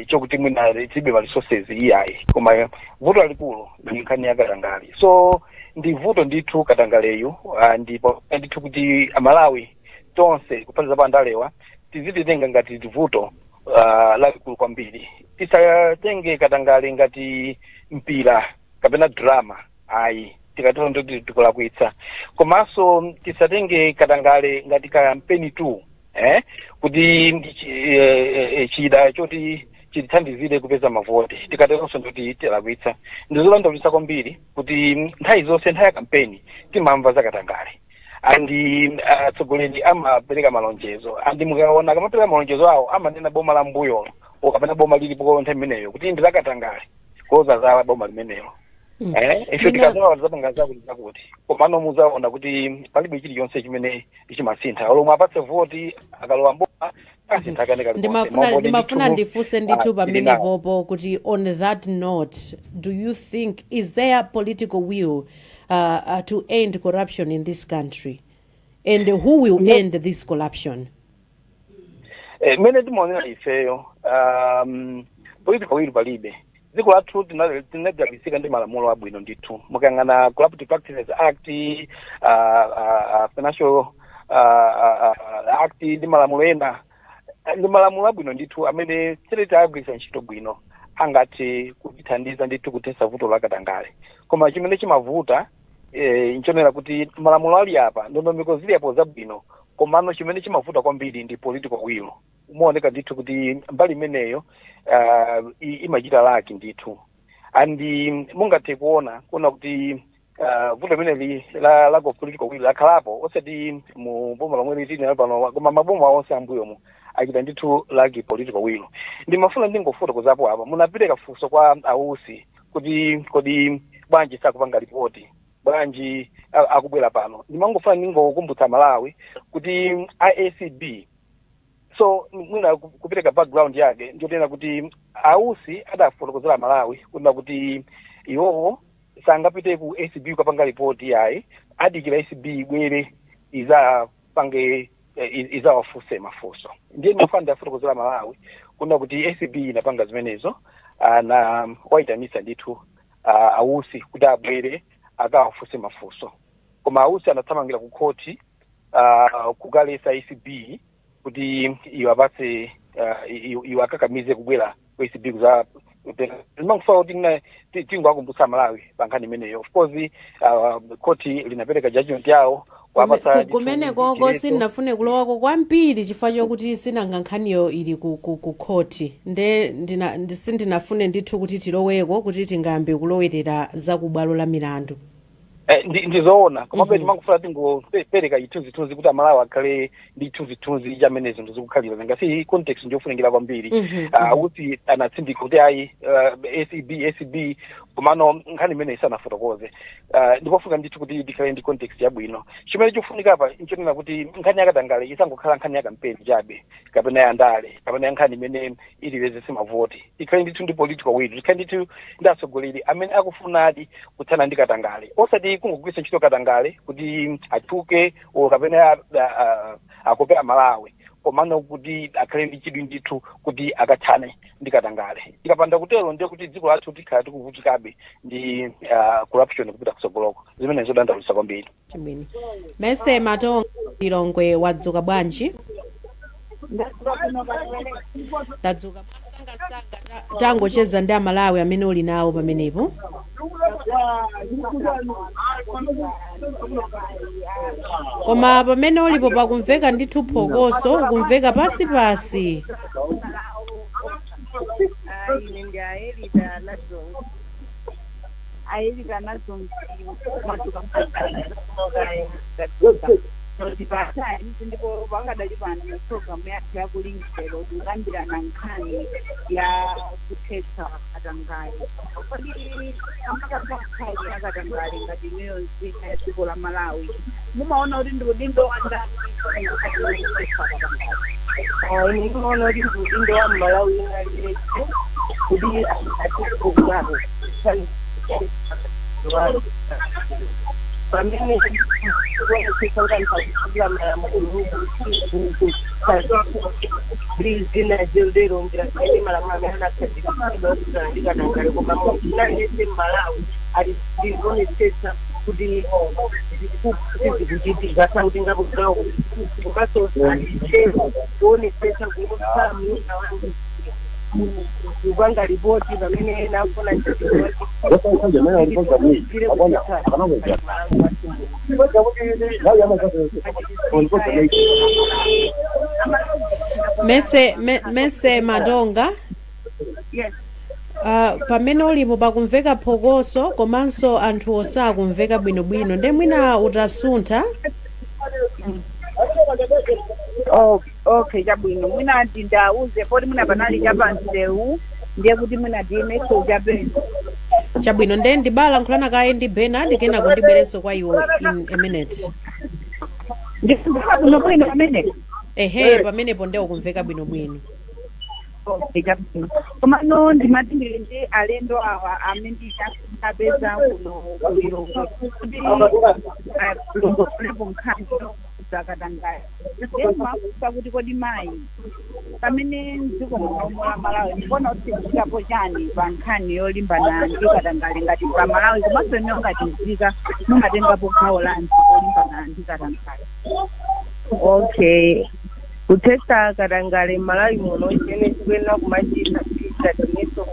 chokuti mwina tilibe ma resources, iyayi, koma vuto lalikulu ndi nkhani ya katangale. So ndi vuto ndithu katangaleyu, ndipo ndithu kuti Amalawi tonse, kuphatikiza pa andalewa, tizititenga ngati vuto lalikulu kwambiri. Tisatenge katangale ngati mpira kapena drama, ayi, tikatero ndoti tikulakwitsa. Komanso tisatenge katangale ngati kampeni tu, kuti chida choti chitithandizire kupeza mavoti. Tikateronso ndoti tilakwitsa. Ndizodandaulitsa kwambiri kuti nthawi zonse, nthawi ya kampeni, timamva za katangale, and atsogoleri amapereka malonjezo, and mukaona akamapereka malonjezo awo, amanena boma la mbuyolo kapena boma lilipo nthawi imeneyo kuti ndi lakatangale, kuloza zala boma limenelo. Ife tikazowa zapanga zakuti zakuti, komano muzaona kuti palibe chilichonse chimene chimasintha. Olomwe apatse voti, akalowa mboma asintha kane kalikonse. Ndimafuna ndifunse ndithu Tili nawo. pamenepopo kuti, on that note, do you think, is there political will to end corruption in this country, and who will end this corruption? Mmene timaonera ifeyo, political will palibe. Dziko lathu tinadalisika ndi malamulo abwino ndithu. Mukayang'ana Corrupt Practices Act, Financial Act ndi malamulo ena, ndi malamulo abwino ndithu amene tere tagwiritsa ntchito bwino angathe kutithandiza ndithu kuthetsa vuto la katangale. Koma chimene chimavuta, nchonera kuti malamulo ali apa, ndondomeko zili apo zabwino, komano chimene chimavuta kwambiri ndi political will. Umaoneka ndithu kuti mbali imeneyo imachita lack ndithu. And mungathe kuona kuti vuto limeneli la political will lakhalapo osati mu boma lomwe litili nalo pano, koma maboma onse ambuyomu achita ndithu lack political will. Ndimafuna ndingofotokozapo apa, munapereka funso kwa Ausi kuti kodi bwanji sakupanga ripoti, bwanji akubwera pano. Ndimangofuna ndingokumbutsa Malawi kuti ACB, so mwina kupereka background yake, ndiyonena kuti Ausi adafotokozera Malawi kunena kuti iwowo sangapite ku ACB kukapanga ripoti yayi, adikira ACB ibwere izapange, izawafunse mafunso. Ndiye ndimafuna ndafotokozera Malawi kunena kuti ACB inapanga zimenezo na wayitanitsa ndithu Ausi kuti abwere akawafunse mafunso, koma Ausi anathamangira ku khoti kukalesa ACB kuti iwapatse, iwakakamize kubwera ku ACB kuza. Ndimangofuna kuti tingowakumbutsa Malawi pa nkhani imeneyo. Of course, khoti linapereka judgment yawo kuwapatsa ndithu Kumenekoko chiletso. Sindinafune kulowako kwambiri chifukwa chokuti sinanga nkhaniyo ili ku khoti, nde sindinafune ndithu kuti tiloweko, kuti tingambe kulowerera za ku bwalo la milandu. Ndizoona, komabe timangofuna tingopereka chithunzithunzi kuti Amalawi akhale ndi chithunzithunzi chamene zinthu zikukhalira. Nanga si context ndiyofunikira kwambiri. Kuti anatsindika kuti ayi, ACB, ACB, komano nkhani imene isanafotokoze, ndipofunika ndithu kuti tikhale ndi context yabwino. Chimene chikufunika apa nchonena kuti nkhani yakatangale isangokhala nkhani ya kampeni chabe kapena ya ndale kapena ya nkhani imene ilipezese mavoti. Tikhale ndithu ndi political will, tikhale ndithu ndi atsogoleri amene akufunadi kuthana ndi katangale, osati kungogwiritsa ntchito katangale kuti atchuke o kapena akope Amalawi, komano kuti akhale ndi chidwi ndithu kuti akathane ndi katangale. Tikapanda kutero, ndiye kuti dziko lathu tikhala tikuvutikabe ndi corruption kupita kutsogoloko, zimene zodandaulitsa kwambiri. Chabwino, Mese Matonga. Lilongwe, wadzuka bwanji? Ndadzuka kuno pamene. Tadzuka mwasangasanga. Tangocheza ndi Amalawi amene uli nawo pamenepo. Koma pamene ulipo pakumveka ndithu phokoso, kumveka pasipasi. Ine ndi Aelita Nazonzi, Aelita Nazonzi. Madzuka? Tipatani ndipo pangadali pano mu programu yathu yaKulinji lero tikukambirana nkhani ya kuthetsa katangale. Kodi amakamba nkhani ya katangale, ngati imeyo nzika ya dziko la Malawi, mumaona kuti ndi udindo wa ndani kuthetsa katangale? Ine ndimaona kuti ndi udindo wa Mmalawi wina aliyense kuti atikugawo pamene kuonetsetsa kuti anthu akutsatira malamulo ndi zina zotero, njira zimene malamulo amene anakhazikitsidwa okhudzana ndi katangale. Koma munthu aliyense Mmalawi ali ndikuonetsetsa kuti zikuchitika, sakutengapo gawo, komanso alichero kuonetsetsa kukhala mnina wangu kupanga ripoti pamene ena akufuna. Mese Madonga. Yes. Pamene ulipo pakumveka phokoso komanso anthu osakumveka bwinobwino, nde mwina utasuntha. Oh, okay, chabwino. Mwina ndindauze poti mwina panali chapansewu, ndiye kuti mwina tiimeso chapeni. Chabwino, nde ndibalankhulana kaye ndi Bernard, kenako ndibwerenso kwa iwo in a minute. Ndikumveka bwinobwino pamene? Ehe, pamenepo nde ukumveka bwinobwino. Okay, chabwino. Komano ndimati ndili ndi alendo awa amene apeza kuno kuLilongwe kuti alongosolepo nkhani zakatangale. Ndimafunsa kuti kodi mayi, pamene mdziko muno la Malawi mukuona kuti tikuchitapo chani pa nkhani yolimbana ndi katangale ngati pa Malawi, komanso inuyo ngati nzika mumatengapo gawo lanji polimbana ndi katangale? Okay, kuthetsa katangale m'Malawi muno, chimene tikuyenera kumachita ngati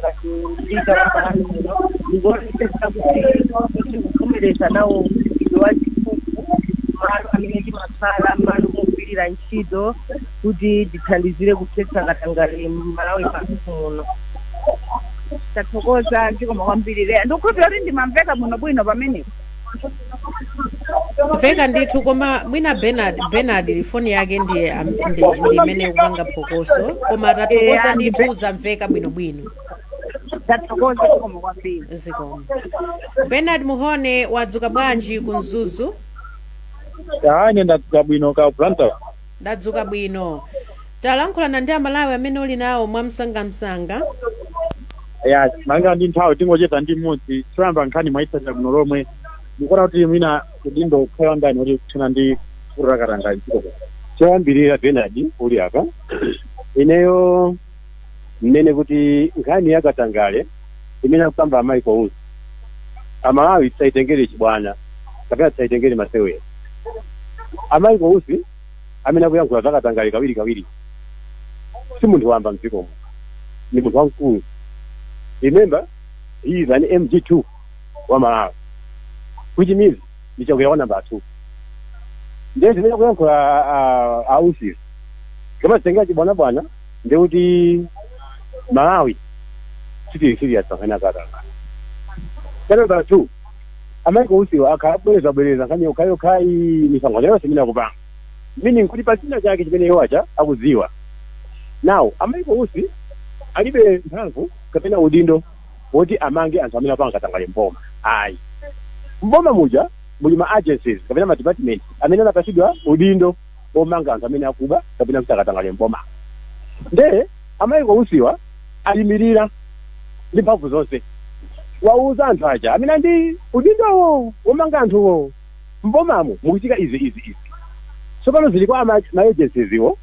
ngati nzika la Malawi muno ndikuonetsetsa kuti tikuvomereza nawo mchitidwe wa ziphuphu malo amene timakhala, malo mogwirira ntchito, kuti tithandizire kuthetsa katangale m'Malawi pathu muno. Tathokoza, zikomo kwambiri. Leya, ndikukhulupirira kuti ndimamveka bwinobwino pamenepo. Mveka ndithu, koma mwina Bernard foni yake ndiye ndi imene ikupanga phokoso, koma tathokoza. Ndithu zamveka bwinobwino. Tathokoza, zikomo kwambiri. Zikomo. Bernard Muhone, wadzuka bwanji ku Mzuzu? Ine ndadzuka bwino, ka Blantyre? Ndadzuka bwino. Talankhulana ndi Amalawi amene uli nawo mwamsangamsanga. Ya, malinga ndi nthawi tingocheza ndi mmodzi. Choyamba, nkhani mwayitsatira bwino lomwe? Mukuona kuti mwina udindo ukhala ndani kuti kuthana ndi vuto la katangale mdziko? Choyambirira, Bernard uli apa, ineyo mmene kuti nkhani ya katangale imene akukamba a Michael Usi, Amalawi tisaitengere chibwana kapena tisaitengere masewera. A Michael Usi amene akuyankhula za katangale kawiri kawiri si munthu wamba mdzikomo, ni munthu wamkulu. Remember, he is an MG2 wa Malawi, which means ndi Chakwera wa number 2. Ndiye zimene akuyankhula a Usi koma zitengera chibwanabwana, ndikuti Malawi sitili serious pa nkhani ya katangale. Cha number 2, a Michael Usiwa akhala abwereza bwereza nkhani yokhayokhayi misonkhano yonse imene akupanga, meaning kuti pachina chake chimene iwo aja akudziwa. Now, a Michael Usi alibe mphamvu kapena udindo woti amange anthu amene apanga katangale mboma, ayi. Mboma muja muli ma agencies kapena ma department amene anapasidwa udindo omanga anthu amene akuba kapena kuchita katangale mboma. Nde a Michael Usiwa ayimirira ndi mphamvu zonse, wauza anthu aja amene ndi udindowo womanga anthuwo, mbomamo mukuchitika izi, izi, izi. Tsopano zili kwa ma agencies iwo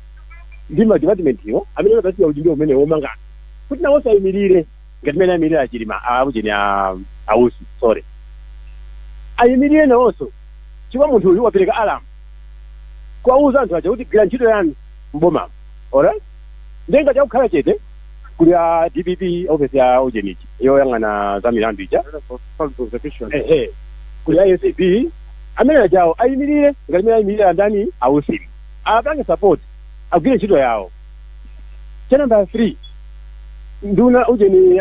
ndi ma department iwo amene anapasidwa udindo umene womanga anthu kuti nawonso ayimirire ngati mene ayimirira aChilima, akucheni aUsi, sorry, ayimirire nawonso, chifukwa munthu uyu wapereka alarm. Kuwauza anthu aja kuti gwira ntchito yanu mbomamo. Alright, ndenga chakukhala chete kuli a DPP, office ya ujenichi yoyang'ana za milandu ija. Public prosecution. Ehe, kuli ACB amene ajawo ayimirire ngati imene ayimirire andani, ausimu apange support, agwire ntchito yawo. Cha number 3, nduna ujeni,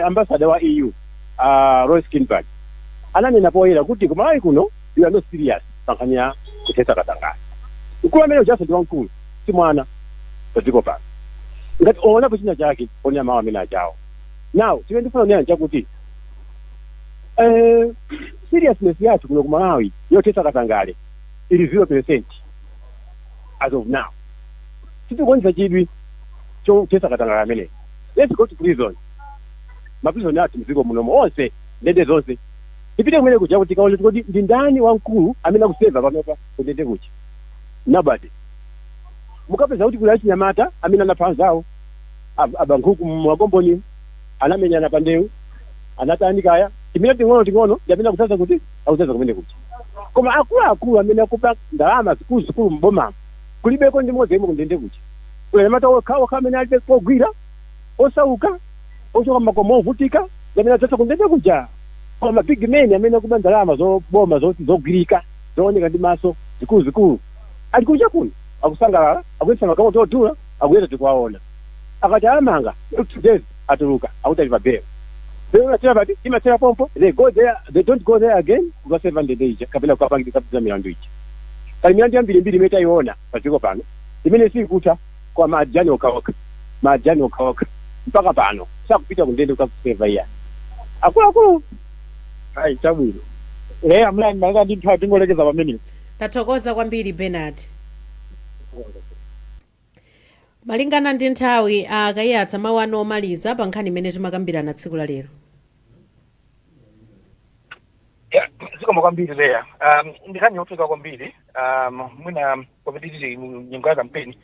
ambassador wa EU, Roy Skinberg, ananena poyera kuti kumalawi kuno you are not serious pankhani ya kuthetsa katangale. Mkulu amene ujaso ndi wamkulu, si mwana padziko pano. Ngati oonapo china chake onena mawu amene ajawo. Now chimene ndifuna kunena chakuti seriousness yathu kuno ku Malawi yothetsa katangale ili 0% as of now. Sitikuonesa chidwi chothetsa katangale ameneyo. Let's go to prison, maprison athu mdziko munomo onse, ndende zonse, tipite kumene kuja kuti tikaone kuti ndi ndani wamkulu amene akuseva panopa kundende kuja. Nobody. Mukapeza kuti kuli achinyamata amene anapha anzawo, abankhuku mumakomboni, anamenyana pa ndewu, anatani kaya, timene ting'ono ting'ono ndi amene akusaza kuti akusaza kumene kuja. Koma akuluakulu amene akuba ndalama zikuluzikulu mbomamo kulibeko ndi mmodzi yemwe kundende kuja. Kuli anyamata okha okha amene alibe pogwira, osauka, ochoka makomo ovutika, ndi amene adzatsa kundende kuja. Koma big men amene akuba ndalama zoboma zoti zogwirika, zooneka ndi maso, zikuluzikulu, ali kunja kuno akusangalala, akuyesa magalimoto odula, akuyenda, tikuwaona. Akati amanga, 2 days atuluka, akuti ali pa bail. Imathera pati? Imathera pompo. They go there, they don't go there again kukaseva ndende ija kapena kukapangisa milandu ija. Pali milandu yambirimbiri imene tayiona padziko pano imene sikutha kwa majani okhaokha, majani okhaokha, mpaka pano sakupita kundende kukakuseva iya akuluakulu. Ayi, chabwino. Leya mlani, malika ndi nthawi, tingolekeza pamenepo. Tathokoza kwambiri, Bernard. Malingana ndi nthawi, akayatsa mawu anu omaliza pa nkhani imene timakambirana tsiku la lero. Yeah, zikomo kwambiri, Leya. Ndi nkhani yofunika kwambiri. Mwina popeti tili mu nyengo ya kampeni,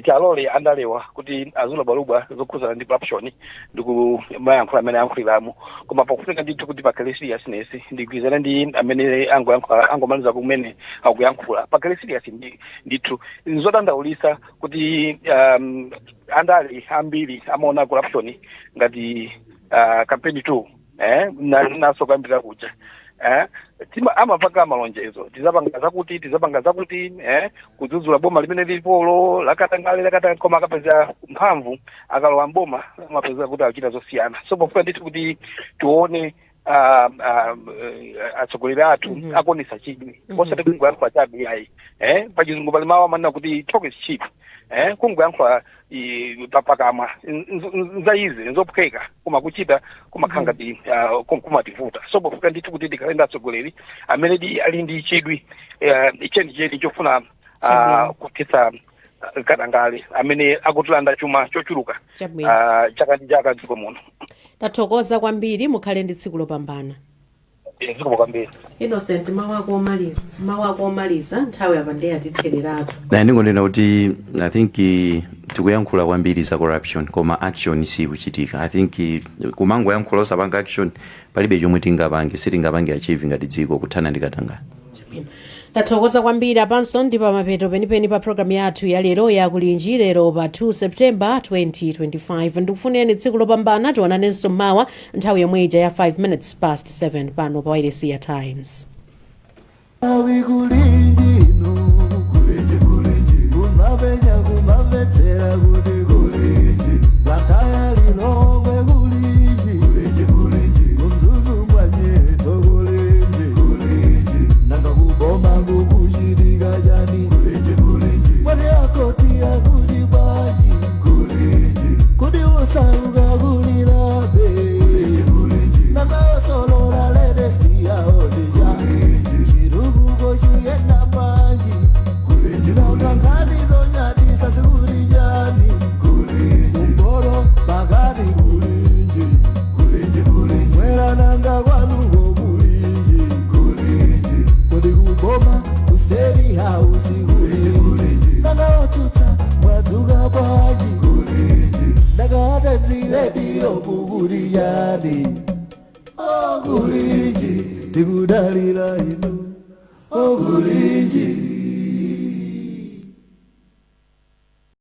tialole andalewa kuti azilubwalubwa zokhuzana ndi corruption ndi kumayankhula amene ayankhuliramo, koma pakufunika ndithu kuti pakhale seriousness. Ndigwirizana ndi amene angoyankhula, angomaliza kumene akuyankhula. Pakhale serious ndithu. Nzodandaulisa kuti andale ambiri amaona corruption ngati campaign tool, naso kuyambira kuja tima amapanga malonjezo, tizapanga zakuti, tizapanga zakuti, kudzudzula boma limene lilipolo lakatangale lakatangale, koma akapeza mphamvu, akalowa mboma, amapeza kuti akuchita zosiyana. So pofuna ndithu kuti tione atsogoleri athu akuonesa chidwi, osati kungoyankhula chabe ayi. Pachizungu pali mawu amanena kuti talk is cheap. Kungoyankhula pakamwa nzaize, nzophweka, koma kuchita kumakhala ngati kumativuta. So pofuna ndithu kuti tikhale ndi atsogoleri amene di ali ndi chidwi chenicheni chofuna kuthetsa katangale amene akutilanda chuma chochuluka chaka ndi chaka dziko muno. Tathokoza kwambiri, mukhale ndi tsiku lopambana. Zikomo kwambiri. Innocent, mawu ako omaliza, mawu ako omaliza, nthawi apa ndiye atithereratu. Na ndingonena kuti I think tikuyankhula kwambiri za corruption koma action sikuchitika. I think kumangoyankhula osapanga action, palibe chomwe tingapange, sitingapange achieve ngati dziko kuthana ndi katangale. Tathokoza kwambiri. Apanso ndi pamapeto penipeni pa programu yathu ya lero ya Kulinji, lero pa 2 September 2025. Ndikufuneni tsiku lopambana. Tionanenso mawa nthawi yomwe ija ya 5 minutes past 7 pano pa wailesi ya Times. Awi kulinji no kulinji kulinji kumapenya kumamvetsera kuti kulinji Blantyre, Lilongwe, kulinji kulinji kulinji kumzuzu mwanyeto kulinji kulinji nanga kuboma kukuchitika chani kulinji kulinji mwati akoti akuti bwanji kulinji kuti usauka kulilabe kulinji kulinji nanga osolola latest yaodija chitukuko chiyenda bwanji nanga nkhani zonyadisa zikuti chani kumboro pakati kulinji mwera nanga kwanuko kulinji kuti kuboma ku State House kulinji nanga otsutsa mwadzuka bwanji ndakatadzilediyo kukuti chani. Kulinji tikudalira inu. Okulinji.